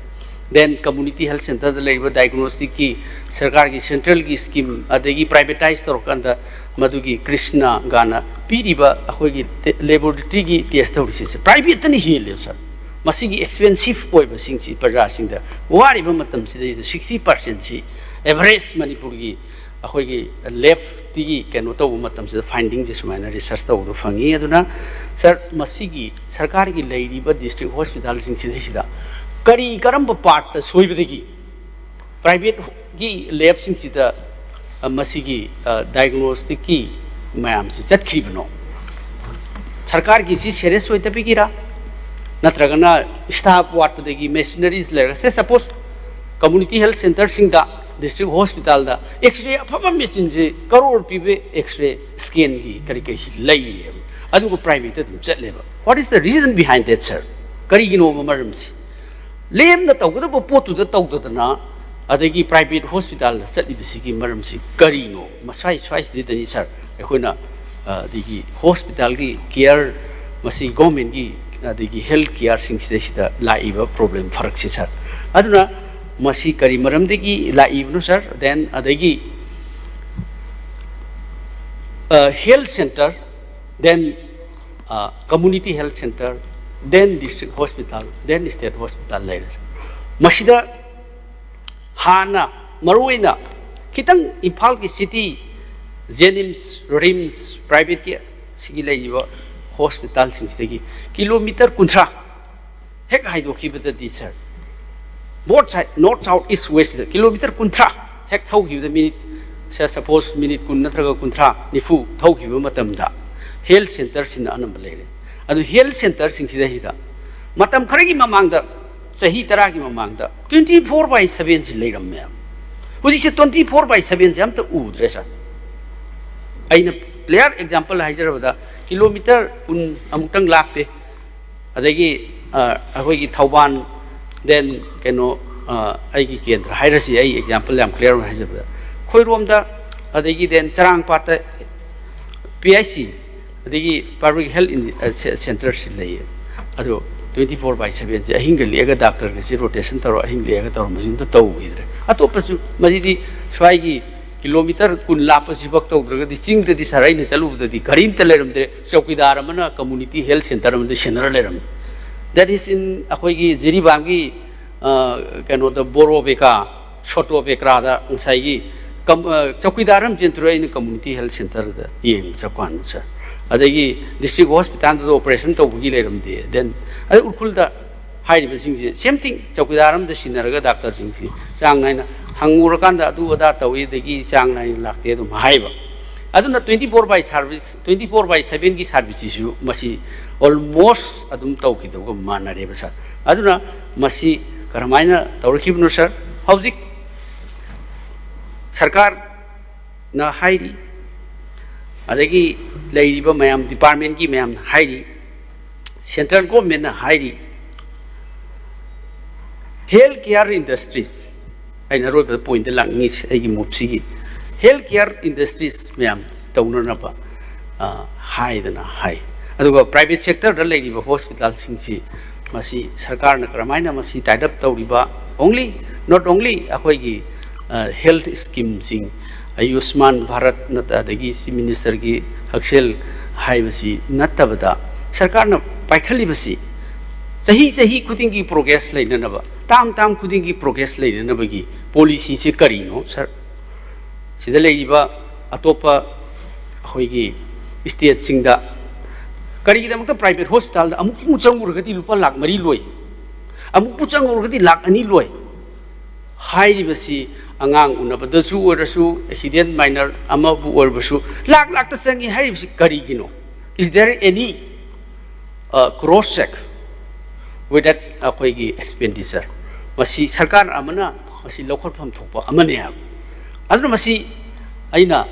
ꯗꯦꯟ ꯀꯝꯃꯨꯅꯤꯇꯤ ꯍꯦꯜꯠ ꯁꯦꯟꯇꯔꯗ ꯂꯩꯔꯤꯕ ꯗꯥꯏꯒꯅꯣꯁꯇꯤꯛꯀꯤ ꯁꯔꯀꯥꯔꯒꯤ ꯁꯦꯟꯇ꯭ꯔꯦꯜꯒꯤ ꯁ꯭ꯀꯤꯝ, ꯑꯗꯒꯤ ꯄ꯭ꯔꯥꯏꯚꯦꯇꯥꯏꯁ ꯇꯧꯔꯀꯥꯟꯗ ꯃꯗꯨꯒꯤ ꯀ꯭ꯔꯤꯁꯅ ꯒꯥꯅ ꯄꯤꯔꯤꯕ ꯑꯩꯈꯣꯏꯒꯤ ꯇꯦ- ꯂꯦꯕꯣꯔꯦꯇꯔꯤꯒꯤ ꯇꯦꯁ ꯇꯧꯔꯤꯁꯤꯡꯁꯦ ꯄ꯭ꯔꯥꯏꯚꯦꯠꯇꯅ ꯍꯦꯜꯂꯦꯕ ꯁꯥꯔ꯫ ꯃꯁꯤꯒꯤ ꯑꯦꯛꯁꯄꯦꯟꯁꯤꯞ ꯑꯣꯏꯕꯁꯤꯡꯁꯤ ꯄ꯭ꯔꯖꯥꯁꯤꯡꯗ ꯋꯥꯔꯤꯕ ꯃꯇꯝꯁꯤꯗꯩꯗ ꯁꯤꯛꯁꯇꯤ ꯄꯥꯔꯁꯦꯟꯁꯤ ꯑꯦꯚꯔꯦꯖ ꯃꯅꯤꯄꯨꯔꯒꯤ ꯑꯩꯈꯣꯏꯒꯤ ꯂꯦꯞꯇꯒꯤ ꯀꯩꯅꯣ ꯇꯧꯕ ꯃꯇꯝꯁꯤꯗ ꯐꯥꯏꯟꯗꯤꯡꯁꯦ ꯁꯨꯃꯥꯏꯅ ꯔꯤꯁꯔꯁ ꯇꯧꯕꯗꯣ ꯐꯪꯉꯤ꯫ ꯑꯗꯨꯅ ꯁꯥꯔ, ꯃꯁꯤꯒꯤ ꯁꯔꯀꯥꯔꯒꯤ ꯂꯩꯔꯤꯕ ꯗꯤꯁꯇ꯭ꯔꯤꯛ ꯍꯣꯁꯄꯤꯇꯥꯜꯁꯤꯡꯁꯤꯗꯩꯁꯤꯗ ꯀꯔꯤ ꯀꯔꯝꯕ ꯄꯥꯔꯠꯇ ꯁꯣꯏꯕꯗꯒꯤ ꯄ꯭ꯔꯥꯏꯚꯦꯠꯀꯤ ꯂꯦꯞꯁꯤꯡꯁꯤꯗ ꯃꯁꯤꯒꯤ ꯗꯥꯏꯒꯅꯣꯁꯇꯤꯛꯀꯤ ꯃꯌꯥꯝꯁꯤ ꯆꯠꯈ꯭ꯔꯤꯕꯅꯣ? ꯁꯔꯀꯥꯔꯒꯤꯁꯤ ꯁꯦꯔꯤꯌꯁ ꯑꯣꯏꯗꯕꯒꯤꯔꯥ, ꯅꯠꯇ꯭ꯔꯒꯅ ꯁ꯭ꯇꯥꯐ ꯋꯥꯠꯄꯗꯒꯤ, ꯃꯦꯁꯤꯅꯔꯤꯁ ꯂꯩꯔꯒ, ꯁꯦ ꯁꯄꯣꯁ ꯀꯝꯃꯨꯅꯤꯇꯤ ꯍꯦꯜꯊ ꯁꯦꯟꯇꯔꯁꯤꯡꯗ, ꯗꯤꯁꯇ꯭ꯔꯤꯛ ꯍꯣꯁꯄꯤꯇꯥꯜꯗ ꯑꯦꯛꯁ ꯔꯦ ꯑꯐꯕ ꯃꯦꯆꯤꯟꯁꯦ ꯀꯔꯣꯔ ꯄꯤꯕ ꯑꯦꯛꯁ ꯔꯦ ꯁ꯭ꯀꯦꯟꯒꯤ ꯀꯔꯤ ꯀꯔꯤꯁꯤ ꯂꯩꯔꯦꯕ, ꯑꯗꯨꯒ ꯄ꯭ꯔꯥꯏꯚꯦꯠꯇ ꯑꯗꯨꯝ ꯆꯠꯂꯦꯕ꯫ What is the reason behind that, sir? ꯀꯔꯤꯒꯤꯅꯣꯕ ꯃꯔꯝꯁꯤ? ꯂꯦꯝꯅ ꯇꯧꯒꯗꯕ ꯄꯣꯠꯇꯨꯗ ꯇꯧꯗꯗꯅ ꯑꯗꯒꯤ ꯄ꯭ꯔꯥꯏꯚꯦꯠ ꯍꯣꯁꯄꯤꯇꯥꯜꯗ ꯆꯠꯂꯤꯕꯁꯤꯒꯤ ꯃꯔꯝꯁꯤ ꯀꯔꯤꯅꯣ? ꯃꯁ꯭ꯋꯥꯏ ꯁ꯭ꯋꯥꯏꯁꯤꯗꯩꯗꯅꯤ ꯁꯥꯔ, ꯑꯩꯈꯣꯏꯅ ꯑꯗꯒꯤ ꯍꯣꯁꯄꯤꯇꯥꯜꯒꯤ ꯀꯤꯌꯔ, ꯃꯁꯤ ꯒꯣꯔꯃꯦꯟꯒꯤ ꯑꯗꯒꯤ ꯍꯦꯜꯊ ꯀꯤꯌꯔꯁꯤꯡꯁꯤꯗꯩꯁꯤꯗ ꯂꯥꯛꯏꯕ ꯄ꯭ꯔꯣꯕ꯭ꯂꯦꯝ ꯐꯔꯛꯁꯤ ꯁꯥꯔ꯫ ꯑꯗꯨꯅ ꯃꯁꯤ ꯀꯔꯤ ꯃꯔꯝꯗꯒꯤ ꯂꯥꯛꯏꯕꯅꯣ ꯁꯥꯔ? ꯗꯦꯟ ꯑꯗꯒꯤ health centre, then community health centre, then district hospital, then state hospital ꯂꯩꯔꯦ ꯁꯥꯔ꯫ ꯃꯁꯤꯗ ꯍꯥꯟꯅ ꯃꯔꯨꯑꯣꯏꯅ ꯈꯤꯇꯪ ꯏꯝꯐꯥꯜꯒꯤ ꯁꯤꯇꯤ, ꯖꯦꯅꯤꯝꯁ, ꯔꯤꯝꯁ, ꯄ꯭ꯔꯥꯏꯚꯦꯠꯀꯤ ꯁꯤꯒꯤ ꯂꯩꯔꯤꯕ ꯍꯣꯁꯄꯤꯇꯥꯜꯁꯤꯡꯁꯤꯗꯒꯤ ꯀꯤꯂꯣꯃꯤꯇꯔ ꯀꯨꯟꯊ꯭ꯔꯥ ꯍꯦꯛ ꯍꯥꯏꯗꯣꯛꯈꯤꯕꯗꯗꯤ ꯁꯥꯔ, ꯕꯣꯠ ꯁꯥꯏꯠ, ꯅꯣꯔꯠ, ꯁꯥꯎꯠ, ꯏꯁ, ꯋꯦꯁꯇ ꯀꯤꯂꯣꯃꯤꯇꯔ ꯀꯨꯟꯊ꯭ꯔꯥ ꯍꯦꯛ ꯊꯧꯈꯤꯕꯗ ꯃꯤꯅꯤꯠ, ꯁꯦ ꯁꯄꯣꯁ ꯃꯤꯅꯤꯠ ꯀꯨꯟ ꯅꯠꯇ꯭ꯔꯒ ꯀꯨꯟꯊ꯭ꯔꯥ, ꯅꯤꯐꯨ ꯊꯧꯈꯤꯕ ꯃꯇꯝꯗ ꯍꯦꯜꯊ ꯁꯦꯟꯇꯔꯁꯤꯅ ꯑꯅꯝꯕ ꯂꯩꯔꯦ꯫ ꯑꯗꯨ ꯍꯦꯜꯊ ꯁꯦꯟꯇꯔꯁꯤꯡꯁꯤꯗꯩꯁꯤꯗ ꯃꯇꯝ ꯈꯔꯒꯤ ꯃꯃꯥꯡꯗ, ꯆꯍꯤ ꯇꯔꯥꯒꯤ ꯃꯃꯥꯡꯗ twenty four by sevenꯁꯤ ꯂꯩꯔꯝꯃꯦ꯫ ꯍꯧꯖꯤꯛꯁꯦ twenty four by sevenꯁꯦ ꯑꯝꯇ ꯎꯗ꯭ꯔꯦ ꯁꯥꯔ꯫ ꯑꯩꯅ ꯀ꯭ꯂꯤꯌꯥꯔ ꯑꯦꯛꯖꯥꯝꯄꯜ ꯍꯥꯏꯖꯔꯕꯗ, ꯀꯤꯂꯣꯃꯤꯇꯔ ꯀꯨꯟ ꯑꯃꯨꯛꯇꯪ ꯂꯥꯞꯄꯦ꯫ ꯑꯗꯒꯤ ꯑꯩꯈꯣꯏꯒꯤ ꯊꯧꯕꯥꯜ, ꯗꯦꯟ ꯀꯩꯅꯣ, ꯑꯩꯒꯤ ꯀꯦꯟꯗ꯭ꯔ ꯍꯥꯏꯔꯁꯤ, ꯑꯩ ꯑꯦꯛꯖꯥꯝꯄꯜ ꯌꯥꯝ ꯀ꯭ꯂꯤꯌꯥꯔ ꯑꯣꯏꯅ ꯍꯥꯏꯖꯕꯗ, ꯈꯣꯏꯔꯣꯝꯗ, ꯑꯗꯒꯤ ꯗꯦꯟ ꯆꯔꯥꯡꯄꯥꯠꯇ ꯄꯤ ꯑꯩꯆ ꯁꯤ, ꯑꯗꯒꯤ ꯄꯕ꯭ꯂꯤꯛ ꯍꯦꯜꯊ ꯁꯦꯟꯇꯔꯁꯤ ꯂꯩꯌꯦ꯫ ꯑꯗꯣ twenty four by sevenꯁꯦ ꯑꯍꯤꯡꯒ ꯂꯦꯛꯑꯒ ꯗꯥꯛꯇꯔꯒꯁꯤ ꯔꯣꯇꯦꯁꯟ ꯇꯧꯔ ꯑꯍꯤꯡ ꯂꯦꯛꯑꯒ ꯇꯧꯔꯝꯕꯁꯤ ꯑꯝꯇ ꯇꯧꯈꯤꯗ꯭ꯔꯦ꯫ ꯑꯇꯣꯞꯄꯁꯨ ꯃꯁꯤꯗꯤ ꯁ꯭ꯋꯥꯏꯒꯤ ꯀꯤꯂꯣꯃꯤꯇꯔ ꯀꯨꯟ ꯂꯥꯞꯄꯁꯤꯐꯛ ꯇꯧꯗ꯭ꯔꯒꯗꯤ, ꯆꯤꯡꯗꯗꯤ ꯁꯥꯔ ꯑꯩꯅ ꯆꯠꯂꯨꯕꯗꯗꯤ ꯒꯥꯔꯤ ꯑꯝꯇ ꯂꯩꯔꯝꯗ꯭ꯔꯦ꯫ ꯆꯧꯀꯤꯗꯥꯔ ꯑꯃꯅ ꯀꯝꯃꯨꯅꯤꯇꯤ ꯍꯦꯜꯊ ꯁꯦꯟꯇꯔ ꯑꯃꯗ ꯁꯦꯟꯅꯔ ꯂꯩꯔꯝꯃꯤ꯫ That is in ꯑꯩꯈꯣꯏꯒꯤ ꯖꯤꯔꯤꯕꯥꯝꯒꯤ ꯀꯩꯅꯣꯗ, ꯕꯣꯔꯣ ꯕꯦꯀꯥ, ꯁꯣꯇꯣ ꯕꯦꯀ꯭ꯔꯥꯗ ꯉꯁꯥꯏꯒꯤ ꯀꯝ- ꯑ, ꯆꯧꯀꯤꯗꯥꯔ ꯑꯃ ꯆꯦꯟꯊꯣꯔꯛꯑꯦ, ꯑꯩꯅ ꯀꯝꯃ꯭ꯌꯨꯅꯤꯇꯤ ꯍꯦꯜꯊ ꯁꯦꯟꯇꯔꯗ ꯌꯦꯡꯕ ꯆꯠꯄ ꯀꯥꯟꯗ, ꯁꯥꯔ꯫ ꯑꯗꯒꯤ ꯗꯤꯁꯇ꯭ꯔꯤꯛ ꯍꯣꯁꯄꯤꯇꯥꯜꯗꯁꯨ ꯑꯣꯄꯔꯦꯁꯟ ꯇꯧꯕꯒꯤ ꯂꯩꯔꯝꯗꯦ꯫ ꯗꯦꯟ ꯑꯗꯩ ꯎꯈ꯭ꯔꯨꯜꯗ ꯍꯥꯏꯔꯤꯕꯁꯤꯡꯁꯦ ꯁꯦꯝ ꯊꯤꯡ, ꯆꯧꯀꯤꯗꯥꯔ ꯑꯃꯗ ꯁꯤꯟꯅꯔꯒ ꯗꯥꯛꯇꯔꯁꯤꯡꯁꯤ ꯆꯥꯡ ꯅꯥꯏꯅ ꯍꯪꯉꯨꯔꯀꯥꯟꯗ ꯑꯗꯨ ꯑꯗꯥ ꯇꯧꯏ, ꯑꯗꯒꯤ ꯆꯥꯡ ꯅꯥꯏꯅ ꯂꯥꯛꯇꯦ ꯑꯗꯨꯝ ꯍꯥꯏꯕ꯫ ꯑꯗꯨꯅ twenty four by service, twenty four by sevenꯒꯤ ꯁꯥꯔꯚꯤꯁꯁꯤꯁꯨ ꯃꯁꯤ ꯑꯣꯜꯃꯣꯁ ꯑꯗꯨꯝ ꯇꯧꯈꯤꯗꯕꯒ ꯃꯥꯟꯅꯔꯦꯕ, ꯁꯥꯔ꯫ ꯑꯗꯨꯅ ꯃꯁꯤ ꯀꯔꯝꯍꯥꯏꯅ ꯇꯧꯔꯛꯈꯤꯕꯅꯣ, ꯁꯥꯔ? ꯍꯧꯖꯤꯛ ꯁꯔꯀꯥꯔꯅ ꯍꯥꯏꯔꯤ, ꯑꯗꯒꯤ ꯂꯩꯔꯤꯕ ꯃꯌꯥꯝ, ꯗꯤꯄꯥꯔꯠꯃꯦꯟꯒꯤ ꯃꯌꯥꯝꯅ ꯍꯥꯏꯔꯤ, ꯁꯦꯟꯇ꯭ꯔꯦꯜ ꯒꯣꯔꯃꯦꯟꯅ ꯍꯥꯏꯔꯤ, health care industries, ꯑꯩꯅ ꯑꯔꯣꯏꯕꯗ ꯄꯣꯏꯟꯗ ꯂꯥꯛꯅꯤꯡꯉꯤꯁꯦ, ꯑꯩꯒꯤ ꯃꯨꯞꯁꯤꯒꯤ health care industries ꯃꯌꯥꯝ ꯇꯧꯅꯅꯕ, ꯑ, ꯍꯥꯏꯗꯅ ꯍꯥꯏ꯫ ꯑꯗꯨꯒ ꯄ꯭ꯔꯥꯏꯚꯦꯠ ꯁꯦꯛꯇꯔꯗ ꯂꯩꯔꯤꯕ ꯍꯣꯁꯄꯤꯇꯥꯜꯁꯤꯡꯁꯤ, ꯃꯁꯤ ꯁꯔꯀꯥꯔꯅ ꯀꯔꯝꯍꯥꯏꯅ ꯃꯁꯤ ꯇꯥꯏꯠ ꯑꯞ ꯇꯧꯔꯤꯕ, only, not only ꯑꯩꯈꯣꯏꯒꯤ, ꯑ, ꯍꯦꯜꯊ ꯁ꯭ꯀꯤꯝꯁꯤꯡ, ꯑꯌꯨꯁꯃꯥꯟ ꯚꯥꯔꯠ ꯅꯠꯇ-, ꯑꯗꯒꯤ ꯆꯤꯐ ꯃꯤꯅꯤꯁꯇꯔꯒꯤ ꯍꯛꯁꯦꯜ ꯍꯥꯏꯕꯁꯤ ꯅꯠꯇꯕꯗ, ꯁꯔꯀꯥꯔꯅ ꯄꯥꯏꯈꯠꯂꯤꯕꯁꯤ ꯆꯍꯤ ꯆꯍꯤ ꯈꯨꯗꯤꯡꯒꯤ ꯄ꯭ꯔꯣꯒ꯭ꯔꯦꯁ ꯂꯩꯅꯅꯕ, ꯇꯥꯝ ꯇꯥꯝ ꯈꯨꯗꯤꯡꯒꯤ ꯄ꯭ꯔꯣꯒ꯭ꯔꯦꯁ ꯂꯩꯅꯅꯕꯒꯤ ꯄꯣꯂꯤꯁꯤꯁꯦ ꯀꯔꯤꯅꯣ, ꯁꯥꯔ? ꯁꯤꯗ ꯂꯩꯔꯤꯕ ꯑꯇꯣꯞꯄ ꯑꯩꯈꯣꯏꯒꯤ ꯁ꯭ꯇꯦꯠꯁꯤꯡꯗ ꯀꯔꯤꯒꯤꯗꯃꯛꯇ ꯄ꯭ꯔꯥꯏꯚꯦꯠ ꯍꯣꯁꯄꯤꯇꯥꯜꯗ ꯑꯃꯨꯛꯄꯨ ꯆꯪꯉꯨꯔꯒꯗꯤ ꯂꯨꯄꯥ ꯂꯥꯈ ꯃꯔꯤ ꯂꯣꯏ, ꯑꯃꯨꯛꯄꯨ ꯆꯪꯉꯨꯔꯒꯗꯤ ꯂꯥꯈ ꯑꯅꯤ ꯂꯣꯏ? ꯍꯥꯏꯔꯤꯕꯁꯤ ꯑꯉꯥꯡ ꯎꯅꯕꯗꯁꯨ ꯑꯣꯏꯔꯁꯨ, ꯑꯦꯛꯁꯤꯗꯦꯟ ꯃꯥꯏꯅꯔ ꯑꯃꯕꯨ ꯑꯣꯏꯔꯕꯁꯨ ꯂꯥꯈ ꯂꯥꯈꯇ ꯆꯪꯉꯤ ꯍꯥꯏꯔꯤꯕꯁꯤ ꯀꯔꯤꯒꯤꯅꯣ? Is there any, uh, cross check with that ꯑꯩꯈꯣꯏꯒꯤ ꯑꯦꯛꯁꯄꯦꯟꯗꯤꯆꯔ? ꯃꯁꯤ ꯁꯔꯀꯥꯔ ꯑꯃꯅ ꯃꯁꯤ ꯂꯧꯈꯠꯐꯝ ꯊꯣꯛꯄ ꯑꯃꯅꯤ ꯍꯥꯏꯕ꯫ ꯑꯗꯨꯅ ꯃꯁꯤ ꯑꯩꯅ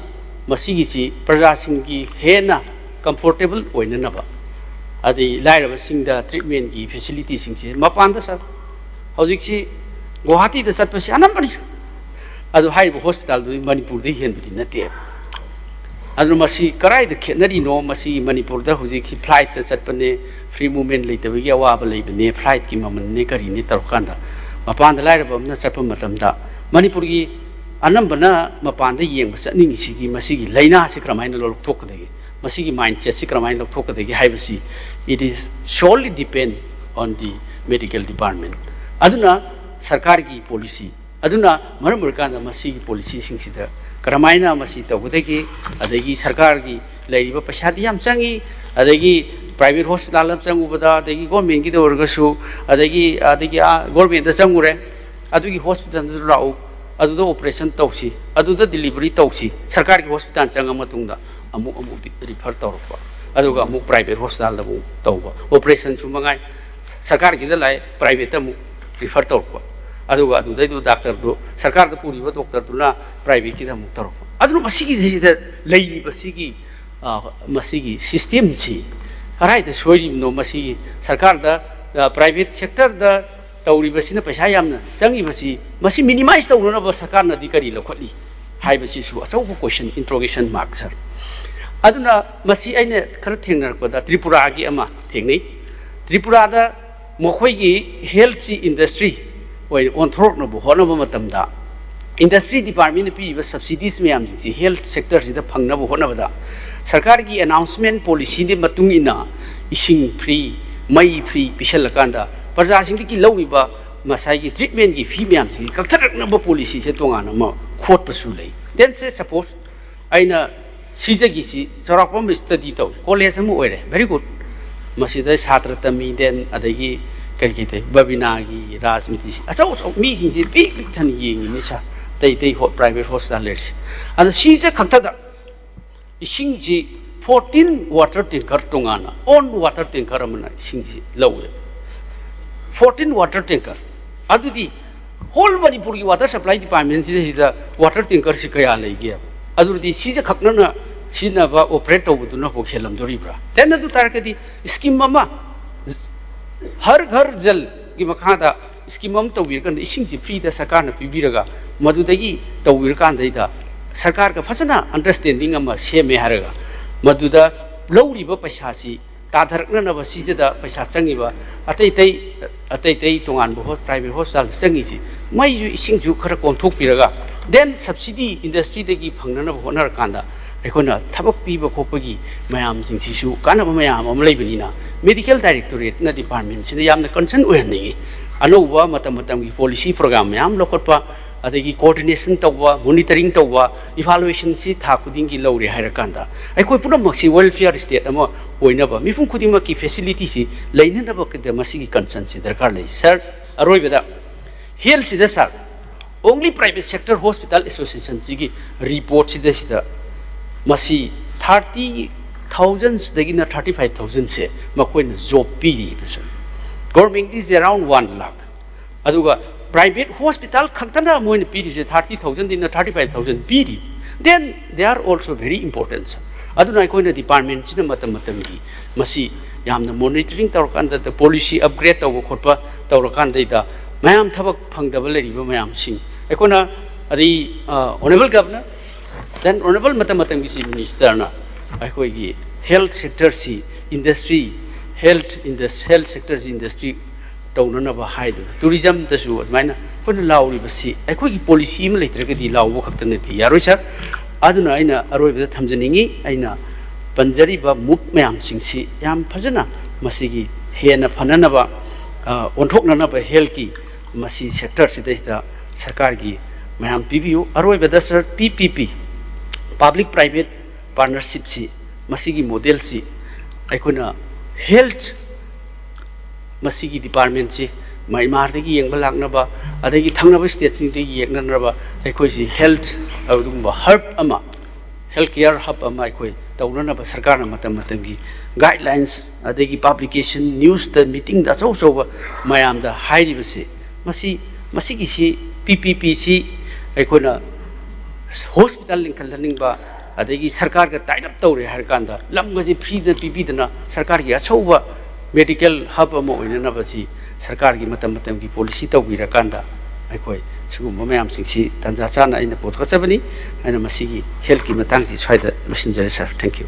ꯃꯁꯤꯒꯤꯁꯤ ꯄ꯭ꯔꯖꯥꯁꯤꯡꯒꯤ ꯍꯦꯟꯅ ꯀꯝꯐꯣꯔꯇꯦꯕꯜ ꯑꯣꯏꯅꯅꯕ, ꯑꯗꯩ ꯂꯥꯏꯔꯕꯁꯤꯡꯗ ꯇ꯭ꯔꯤꯠꯃꯦꯟꯒꯤ ꯐꯦꯁꯤꯂꯤꯇꯤꯁꯤꯡꯁꯦ ꯃꯄꯥꯟꯗ, ꯁꯥꯔ, ꯍꯧꯖꯤꯛꯁꯤ ꯒꯨꯋꯥꯍꯥꯇꯤꯗ ꯆꯠꯄꯁꯤ ꯑꯅꯝꯕꯅꯤ, ꯑꯗꯨ ꯍꯥꯏꯔꯤꯕ ꯍꯣꯁꯄꯤꯇꯥꯜꯗꯨꯗꯤ ꯃꯅꯤꯄꯨꯔꯗ ꯍꯦꯟꯕꯗꯤ ꯅꯠꯇꯦ꯫ ꯑꯗꯨꯅ ꯃꯁꯤ ꯀꯗꯥꯏꯗ ꯈꯦꯠꯅꯔꯤꯅꯣ? ꯃꯁꯤ ꯃꯅꯤꯄꯨꯔꯗ ꯍꯧꯖꯤꯛꯁꯤ ꯐ꯭ꯂꯥꯏꯠꯇ ꯆꯠꯄꯅꯦ, ꯐ꯭ꯔꯤ ꯃꯨꯚꯃꯦꯟ ꯂꯩꯇꯕꯒꯤ ꯑꯋꯥꯕ ꯂꯩꯕꯅꯦ, ꯐ꯭ꯂꯥꯏꯠꯀꯤ ꯃꯃꯜꯅꯦ ꯀꯔꯤꯅꯦ ꯇꯧꯔꯀꯥꯟꯗ, ꯃꯄꯥꯟꯗ ꯂꯥꯏꯔꯕ ꯑꯃꯅ ꯆꯠꯄ ꯃꯇꯝꯗ, ꯃꯅꯤꯄꯨꯔꯒꯤ ꯑꯅꯝꯕꯅ ꯃꯄꯥꯟꯗ ꯌꯦꯡꯕ ꯆꯠꯅꯤꯡꯉꯤꯁꯤꯒꯤ, ꯃꯁꯤꯒꯤ ꯂꯥꯏꯅꯥꯁꯤ ꯀꯔꯝꯍꯥꯏꯅ ꯂꯧꯊꯣꯛꯀꯗꯒꯦ, ꯃꯁꯤꯒꯤ ꯃꯥꯏꯟꯁꯦꯠꯁꯤ ꯀꯔꯝꯍꯥꯏꯅ ꯂꯧꯊꯣꯛꯀꯗꯒꯦ ꯍꯥꯏꯕꯁꯤ, it is solely depend on the medical department꯫ ꯑꯗꯨꯅ ꯁꯔꯀꯥꯔꯒꯤ ꯄꯣꯂꯤꯁꯤ ꯑꯗꯨꯅ ꯃꯔꯝ ꯑꯣꯏꯔꯀꯥꯟꯗ ꯃꯁꯤꯒꯤ ꯄꯣꯂꯤꯁꯤꯁꯤꯡꯁꯤꯗ ꯀꯔꯝꯍꯥꯏꯅ ꯃꯁꯤ ꯇꯧꯒꯗꯒꯦ, ꯑꯗꯒꯤ ꯁꯔꯀꯥꯔꯒꯤ ꯂꯩꯔꯤꯕ ꯄꯩꯁꯥꯗꯤ ꯌꯥꯝ ꯆꯪꯉꯤ, ꯑꯗꯒꯤ ꯄ꯭ꯔꯥꯏꯚꯦꯠ ꯍꯣꯁꯄꯤꯇꯥꯜ ꯑꯃ ꯆꯪꯉꯨꯕꯗ, ꯑꯗꯒꯤ ꯒꯣꯔꯃꯦꯟꯒꯤꯗ ꯑꯣꯏꯔꯒꯁꯨ, ꯑꯗꯒꯤ ꯑꯗꯒꯤ ꯑꯥ ꯒꯣꯔꯃꯦꯟꯗ ꯆꯪꯉꯨꯔꯦ, ꯑꯗꯨꯒꯤ ꯍꯣꯁꯄꯤꯇꯥꯜꯗꯨꯗ ꯂꯥꯛꯎ, ꯑꯗꯨꯗ ꯑꯣꯄꯔꯦꯁꯟ ꯇꯧꯁꯤ, ꯑꯗꯨꯗ ꯗꯤꯂꯤꯚꯔꯤ ꯇꯧꯁꯤ, ꯁꯔꯀꯥꯔꯒꯤ ꯍꯣꯁꯄꯤꯇꯥꯜ ꯆꯪꯉ ꯃꯇꯨꯡꯗ ꯑꯃꯨꯛ ꯑꯃꯨꯛ ꯔꯤꯐꯔ ꯇꯧꯔꯛꯄ, ꯑꯗꯨꯒ ꯑꯃꯨꯛ ꯄ꯭ꯔꯥꯏꯚꯦꯠ ꯍꯣꯁꯄꯤꯇꯥꯜꯗ ꯑꯃꯨꯛ ꯇꯧꯕ, ꯑꯣꯄꯔꯦꯁꯟꯁꯨ ꯃꯉꯥꯏ, ꯁꯔꯀꯥꯔꯒꯤꯗ ꯂꯥꯛꯑꯦ, ꯄ꯭ꯔꯥꯏꯚꯦꯠꯇ ꯑꯃꯨꯛ ꯔꯤꯐꯔ ꯇꯧꯔꯛꯄ, ꯑꯗꯨꯒ ꯑꯗꯨꯗꯩꯗꯨ ꯗꯥꯛꯇꯔꯗꯨ, ꯁꯔꯀꯥꯔꯗ ꯄꯨꯔꯤꯕ ꯗꯣꯛꯇꯔꯗꯨꯅ ꯄ꯭ꯔꯥꯏꯚꯦꯠꯀꯤꯗ ꯑꯃꯨꯛ ꯇꯧꯔꯛꯄ꯫ ꯑꯗꯨꯅ ꯃꯁꯤꯒꯤꯁꯤꯗ ꯂꯩꯔꯤꯕꯁꯤꯒꯤ, ꯑ, ꯃꯁꯤꯒꯤ ꯁꯤꯁꯇꯦꯝꯁꯤ ꯀꯗꯥꯏꯗ ꯁꯣꯏꯔꯤꯕꯅꯣ? ꯃꯁꯤꯒꯤ ꯁꯔꯀꯥꯔꯗ, ꯑ, ꯄ꯭ꯔꯥꯏꯚꯦꯠ ꯁꯦꯛꯇꯔꯗ ꯇꯧꯔꯤꯕꯁꯤꯅ ꯄꯩꯁꯥ ꯌꯥꯝꯅ ꯆꯪꯉꯤꯕꯁꯤ, ꯃꯁꯤ ꯃꯤꯅꯤꯃꯥꯏꯁ ꯇꯧꯅꯅꯕ ꯁꯔꯀꯥꯔꯅꯗꯤ ꯀꯔꯤ ꯂꯧꯈꯠꯂꯤ ꯍꯥꯏꯕꯁꯤꯁꯨ ꯑꯆꯧꯕ ꯀꯣꯏꯁꯟ, ꯏꯟꯇ꯭ꯔꯣꯒꯦꯁꯟ ꯃꯥꯔꯛ, ꯁꯥꯔ꯫ ꯑꯗꯨꯅ ꯃꯁꯤ ꯑꯩꯅ ꯈꯔ ꯊꯦꯡꯅꯔꯛꯄꯗ ꯇ꯭ꯔꯤꯄꯨꯔꯥꯒꯤ ꯑꯃ ꯊꯦꯡꯅꯩ꯫ ꯇ꯭ꯔꯤꯄꯨꯔꯥꯗ ꯃꯈꯣꯏꯒꯤ ꯍꯦꯜꯠꯁꯤ ꯏꯟꯗꯁꯇ꯭ꯔꯤ ꯑꯣꯏꯅ ꯑꯣꯟꯊꯣꯔꯛꯅꯕ ꯍꯣꯠꯅꯕ ꯃꯇꯝꯗ, ꯏꯟꯗꯁꯇ꯭ꯔꯤ ꯗꯤꯄꯥꯔꯠꯃꯦꯟꯅ ꯄꯤꯔꯤꯕ ꯁꯕꯁꯤꯗꯤꯁ ꯃꯌꯥꯝꯁꯤꯡꯁꯤ ꯍꯦꯜꯠ ꯁꯦꯛꯇꯔꯁꯤꯗ ꯐꯪꯅꯕ ꯍꯣꯠꯅꯕꯗ, ꯁꯔꯀꯥꯔꯒꯤ ꯑꯦꯅꯥꯎꯟꯁꯃꯦꯟ ꯄꯣꯂꯤꯁꯤꯒꯤ ꯃꯇꯨꯡ ꯏꯟꯅ ꯏꯁꯤꯡ ꯐ꯭ꯔꯤ, ꯃꯩ ꯐ꯭ꯔꯤ ꯄꯤꯁꯜꯂꯀꯥꯟꯗ ꯄ꯭ꯔꯖꯥꯁꯤꯡꯗꯒꯤ ꯂꯧꯔꯤꯕ ꯉꯁꯥꯏꯒꯤ ꯇ꯭ꯔꯤꯠꯃꯦꯟꯒꯤ ꯐꯤ ꯃꯌꯥꯝꯁꯤꯡꯁꯤ ꯀꯛꯊꯔꯛꯅꯕ ꯄꯣꯂꯤꯁꯤꯁꯦ ꯇꯣꯉꯥꯟꯅ ꯑꯃ ꯈꯣꯠꯄꯁꯨ ꯂꯩ꯫ Then say suppose ꯑꯩꯅ ꯁꯤꯖꯒꯤꯁꯤ ꯆꯥꯎꯔꯥꯛꯄ ꯑꯃ ꯁ꯭ꯇꯗꯤ ꯇꯧꯏ, ꯀꯣꯂꯦꯖ ꯑꯃ ꯑꯣꯏꯔꯦ, ꯚꯦꯔꯤ ꯒꯨꯗ꯫ ꯃꯁꯤꯗ ꯁꯥꯇ꯭ꯔ ꯇꯝꯃꯤ, then ꯑꯗꯒꯤ ꯀꯔꯤ ꯀꯔꯤ ꯇꯧꯏ, ꯕꯕꯤꯅꯥꯒꯤ, ꯔꯥꯖꯅꯤꯇꯤꯁꯤ ꯑꯆꯧ ꯑꯆꯧꯕ ꯃꯤꯁꯤꯡꯁꯤ ꯄꯤꯛ ꯄꯤꯛ ꯊꯟꯅ ꯌꯦꯡꯉꯤꯅꯤ ꯁꯥꯔ, ꯑꯇꯩ ꯑꯇꯩ ꯍꯣ-, ꯄ꯭ꯔꯥꯏꯚꯦꯠ ꯍꯣꯁꯄꯤꯇꯥꯜ ꯂꯩꯔꯤꯁꯤ꯫ ꯑꯗꯣ ꯁꯤꯁꯦ ꯈꯛꯇꯗ ꯏꯁꯤꯡꯁꯤ ꯐꯣꯔꯇꯤꯟ ꯋꯥꯇꯔ ꯇꯦꯡꯀꯔ ꯇꯣꯉꯥꯟꯅ, ꯑꯣꯟ ꯋꯥꯇꯔ ꯇꯦꯡꯀꯔ ꯑꯃꯅ ꯏꯁꯤꯡꯁꯤ ꯂꯧꯋꯦ꯫ Fourteen water tanker. ꯑꯗꯨꯗꯤ ꯍꯣꯜ ꯃꯅꯤꯄꯨꯔꯒꯤ ꯋꯥꯇꯔ ꯁꯄ꯭ꯂꯥꯏ ꯗꯤꯄꯥꯔꯠꯃꯦꯟꯁꯤꯗ ꯁꯤꯗ ꯋꯥꯇꯔ ꯇꯦꯡꯀꯔꯁꯤ ꯀꯌꯥ ꯂꯩꯒꯦ? ꯑꯗꯨꯗꯤ ꯁꯤꯁꯦ ꯈꯛꯅꯅ ꯁꯤꯖꯤꯟꯅꯕ, ꯑꯣꯄꯔꯦꯠ ꯇꯧꯕꯗꯨꯅ ꯍꯦꯜꯂꯝꯗꯣꯔꯤꯕ꯭ꯔꯥ? Then ꯑꯗꯨ ꯇꯥꯔꯒꯗꯤ ꯁ꯭ꯀꯤꯝ ꯑꯃ, ꯍꯔ ꯘꯔ ꯖꯜꯒꯤ ꯃꯈꯥꯗ ꯁ꯭ꯀꯤꯝ ꯑꯃ ꯇꯧꯕꯤꯔꯀꯥꯟꯗ, ꯏꯁꯤꯡꯁꯤ ꯐ꯭ꯔꯤꯗ ꯁꯔꯀꯥꯔꯅ ꯄꯤꯕꯤꯔꯒ, ꯃꯗꯨꯗꯒꯤ ꯇꯧꯕꯤꯔꯀꯥꯟꯗꯩꯗ ꯁꯔꯀꯥꯔꯒ ꯐꯖꯅ ꯑꯟꯗꯔꯁ꯭ꯇꯦꯟꯗꯤꯡ ꯑꯃ ꯁꯦꯝꯃꯦ ꯍꯥꯏꯔꯒ, ꯃꯗꯨꯗ ꯂꯧꯔꯤꯕ ꯄꯩꯁꯥꯁꯤ ꯇꯥꯊꯔꯛꯅꯅꯕ ꯁꯤꯗ ꯄꯩꯁꯥ ꯆꯪꯉꯤꯕ ꯑꯇꯩ ꯑꯇꯩ, ꯑꯇꯩ ꯑꯇꯩ ꯇꯣꯉꯥꯟꯕ ꯍꯣ-, ꯄ꯭ꯔꯥꯏꯚꯦꯠ ꯍꯣꯁꯄꯤꯇꯥꯜꯗ ꯆꯪꯉꯤꯁꯤ, ꯃꯩꯁꯨ ꯏꯁꯤꯡꯁꯨ ꯈꯔ ꯀꯣꯝꯊꯣꯛꯄꯤꯔꯒ, then ꯁꯕꯁꯤꯗꯤ ꯏꯟꯗꯁꯇ꯭ꯔꯤꯗꯒꯤ ꯐꯪꯅꯅꯕ ꯍꯣꯠꯅꯔꯀꯥꯟꯗ ꯑꯩꯈꯣꯏꯅ ꯊꯕꯛ ꯄꯤꯕ ꯈꯣꯠꯄꯒꯤ ꯃꯌꯥꯝꯁꯤꯡꯁꯤꯁꯨ ꯀꯥꯟꯅꯕ ꯃꯌꯥꯝ ꯑꯃ ꯂꯩꯕꯅꯤꯅ, ꯃꯦꯗꯤꯀꯦꯜ ꯗꯥꯏꯔꯦꯛꯇꯣꯔꯦꯠꯅ ꯗꯤꯄꯥꯔꯠꯃꯦꯟꯁꯤꯗ ꯌꯥꯝꯅ ꯀꯟꯁꯔꯟ ꯑꯣꯏꯍꯟꯅꯤꯡꯉꯤ꯫ ꯑꯅꯧꯕ ꯃꯇꯝ ꯃꯇꯝꯒꯤ policy program ꯃꯌꯥꯝ ꯂꯧꯈꯠꯄ, ꯑꯗꯒꯤ coordination ꯇꯧꯕ, monitoring ꯇꯧꯕ, evaluationꯁꯤ ꯊꯥ ꯈꯨꯗꯤꯡꯒꯤ ꯂꯧꯔꯦ ꯍꯥꯏꯔꯀꯥꯟꯗ, ꯑꯩꯈꯣꯏ ꯄꯨꯝꯅꯃꯛꯁꯤ welfare state ꯑꯃ ꯑꯣꯏꯅꯕ, ꯃꯤꯄꯨꯝ ꯈꯨꯗꯤꯡꯃꯛꯀꯤ facilityꯁꯤ ꯂꯩꯅꯅꯕꯒꯤꯗꯃꯛ ꯃꯁꯤꯒꯤ concernꯁꯤ ꯗꯔꯀꯥꯔ ꯂꯩ꯫ Sir, ꯑꯔꯣꯏꯕꯗ healthꯁꯤꯗ, sir, only private sector hospital associationꯁꯤꯒꯤ reportꯁꯤꯗ ꯁꯤꯗ ꯃꯁꯤ thirty thousandꯗꯒꯤꯅ thirty five thousandꯁꯦ ꯃꯈꯣꯏꯅ job ꯄꯤꯔꯤꯕ, sir꯫ Governmentꯗꯤ is around one lakh꯫ ꯑꯗꯨꯒ private hospital ꯈꯛꯇꯅ ꯃꯣꯏꯅ ꯄꯤꯔꯤꯁꯦ thirty thousandꯗꯒꯤꯅ thirty five thousand ꯄꯤꯔꯤ꯫ Then they are also very important, sir꯫ ꯑꯗꯨꯅ ꯑꯩꯈꯣꯏꯅ departmentꯁꯤꯅ ꯃꯇꯝ ꯃꯇꯝꯒꯤ ꯃꯁꯤ ꯌꯥꯝꯅ monitoring ꯇꯧꯔꯀꯥꯟꯗ, policy upgrade ꯇꯧꯕ ꯈꯣꯠꯄ ꯇꯧꯔꯀꯥꯟꯗꯩꯗ ꯃꯌꯥꯝ ꯊꯕꯛ ꯐꯪꯗꯕ ꯂꯩꯔꯤꯕ ꯃꯌꯥꯝꯁꯤꯡ ꯑꯩꯈꯣꯏꯅ, ꯑꯗꯩ, ꯑ, Honourable Governor, then Honourable ꯃꯇꯝ ꯃꯇꯝꯒꯤ Chief Ministerꯅ ꯑꯩꯈꯣꯏꯒꯤ health sectorꯁꯤ industry, health indus-, health sectorꯁꯤ industry ꯇꯧꯅꯅꯕ ꯍꯥꯏꯗꯨꯅ, tourismꯗꯁꯨ ꯑꯗꯨꯃꯥꯏꯅ ꯑꯩꯈꯣꯏꯅ ꯂꯥꯎꯔꯤꯕꯁꯤ ꯑꯩꯈꯣꯏꯒꯤ policy ꯑꯃ ꯂꯩꯇ꯭ꯔꯒꯗꯤ ꯂꯥꯎꯕ ꯈꯛꯇꯅꯗꯤ ꯌꯥꯔꯣꯏ, sir꯫ ꯑꯗꯨꯅ ꯑꯩꯅ ꯑꯔꯣꯏꯕꯗ ꯊꯝꯖꯅꯤꯡꯉꯤ, ꯑꯩꯅ ꯄꯟꯖꯔꯤꯕ move ꯃꯌꯥꯝꯁꯤꯡꯁꯤ ꯌꯥꯝ ꯐꯖꯅ ꯃꯁꯤꯒꯤ ꯍꯦꯟꯅ ꯐꯅꯅꯕ, ꯑ, ꯑꯣꯟꯊꯣꯛꯅꯅꯕ healthꯀꯤ ꯃꯁꯤ sectorꯁꯤꯗꯩꯁꯤꯗ ꯁꯔꯀꯥꯔꯒꯤ ꯃꯌꯥꯝ ꯄꯤꯕꯤꯌꯨ꯫ ꯑꯔꯣꯏꯕꯗ, sir, P P P, public private partnershipꯁꯤ, ꯃꯁꯤꯒꯤ modelꯁꯤ ꯑꯩꯈꯣꯏꯅ health ꯃꯁꯤꯒꯤ departmentꯁꯤ ꯃꯌꯥꯟꯃꯥꯔꯗꯒꯤ ꯌꯦꯡꯕ ꯂꯥꯛꯅꯕ, ꯑꯗꯒꯤ ꯊꯪꯅꯕ stateꯁꯤꯡꯗꯒꯤ ꯌꯦꯡꯅꯅꯕ ꯑꯩꯈꯣꯏꯁꯤ health ꯑꯗꯨꯒꯨꯝꯕ hub ꯑꯃ, health care hub ꯑꯃ ꯑꯩꯈꯣꯏ ꯇꯧꯅꯅꯕ ꯁꯔꯀꯥꯔꯅ ꯃꯇꯝ ꯃꯇꯝꯒꯤ guidelines, ꯑꯗꯒꯤ publication, newsꯇ, meetingꯗ ꯑꯆꯧ ꯑꯆꯧꯕ ꯃꯌꯥꯝꯗ ꯍꯥꯏꯔꯤꯕꯁꯤ, ꯃꯁꯤ, ꯃꯁꯤꯒꯤꯁꯤ, P P Pꯁꯤ ꯑꯩꯈꯣꯏꯅ hospital ꯂꯤꯡꯈꯠꯍꯟꯅꯤꯡꯕ, ꯑꯗꯒꯤ ꯁꯔꯀꯥꯔꯒ tie up ꯇꯧꯔꯦ ꯍꯥꯏꯔ ꯀꯥꯟꯗ ꯂꯝꯒꯁꯤ freeꯗ ꯄꯤꯕꯤꯗꯅ ꯁꯔꯀꯥꯔꯒꯤ ꯑꯆꯧꯕ medical hub ꯑꯃ ꯑꯣꯏꯅꯅꯕꯁꯤ ꯁꯔꯀꯥꯔꯒꯤ ꯃꯇꯝ ꯃꯇꯝꯒꯤ policy ꯇꯧꯕꯤꯔꯀꯥꯟꯗ ꯑꯩꯈꯣꯏ ꯁꯤꯒꯨꯝꯕ ꯃꯌꯥꯝꯁꯤꯡꯁꯤ ꯇꯥꯟꯖꯥ ꯆꯥꯅ ꯑꯩꯅ ꯄꯨꯊꯣꯛꯆꯕꯅꯤ꯫ ꯑꯩꯅ ꯃꯁꯤꯒꯤ healthꯀꯤ ꯃꯇꯥꯡꯁꯤ ꯁ꯭ꯋꯥꯏꯗ ꯂꯣꯏꯁꯤꯟꯖꯔꯦ, sir꯫ Thank you꯫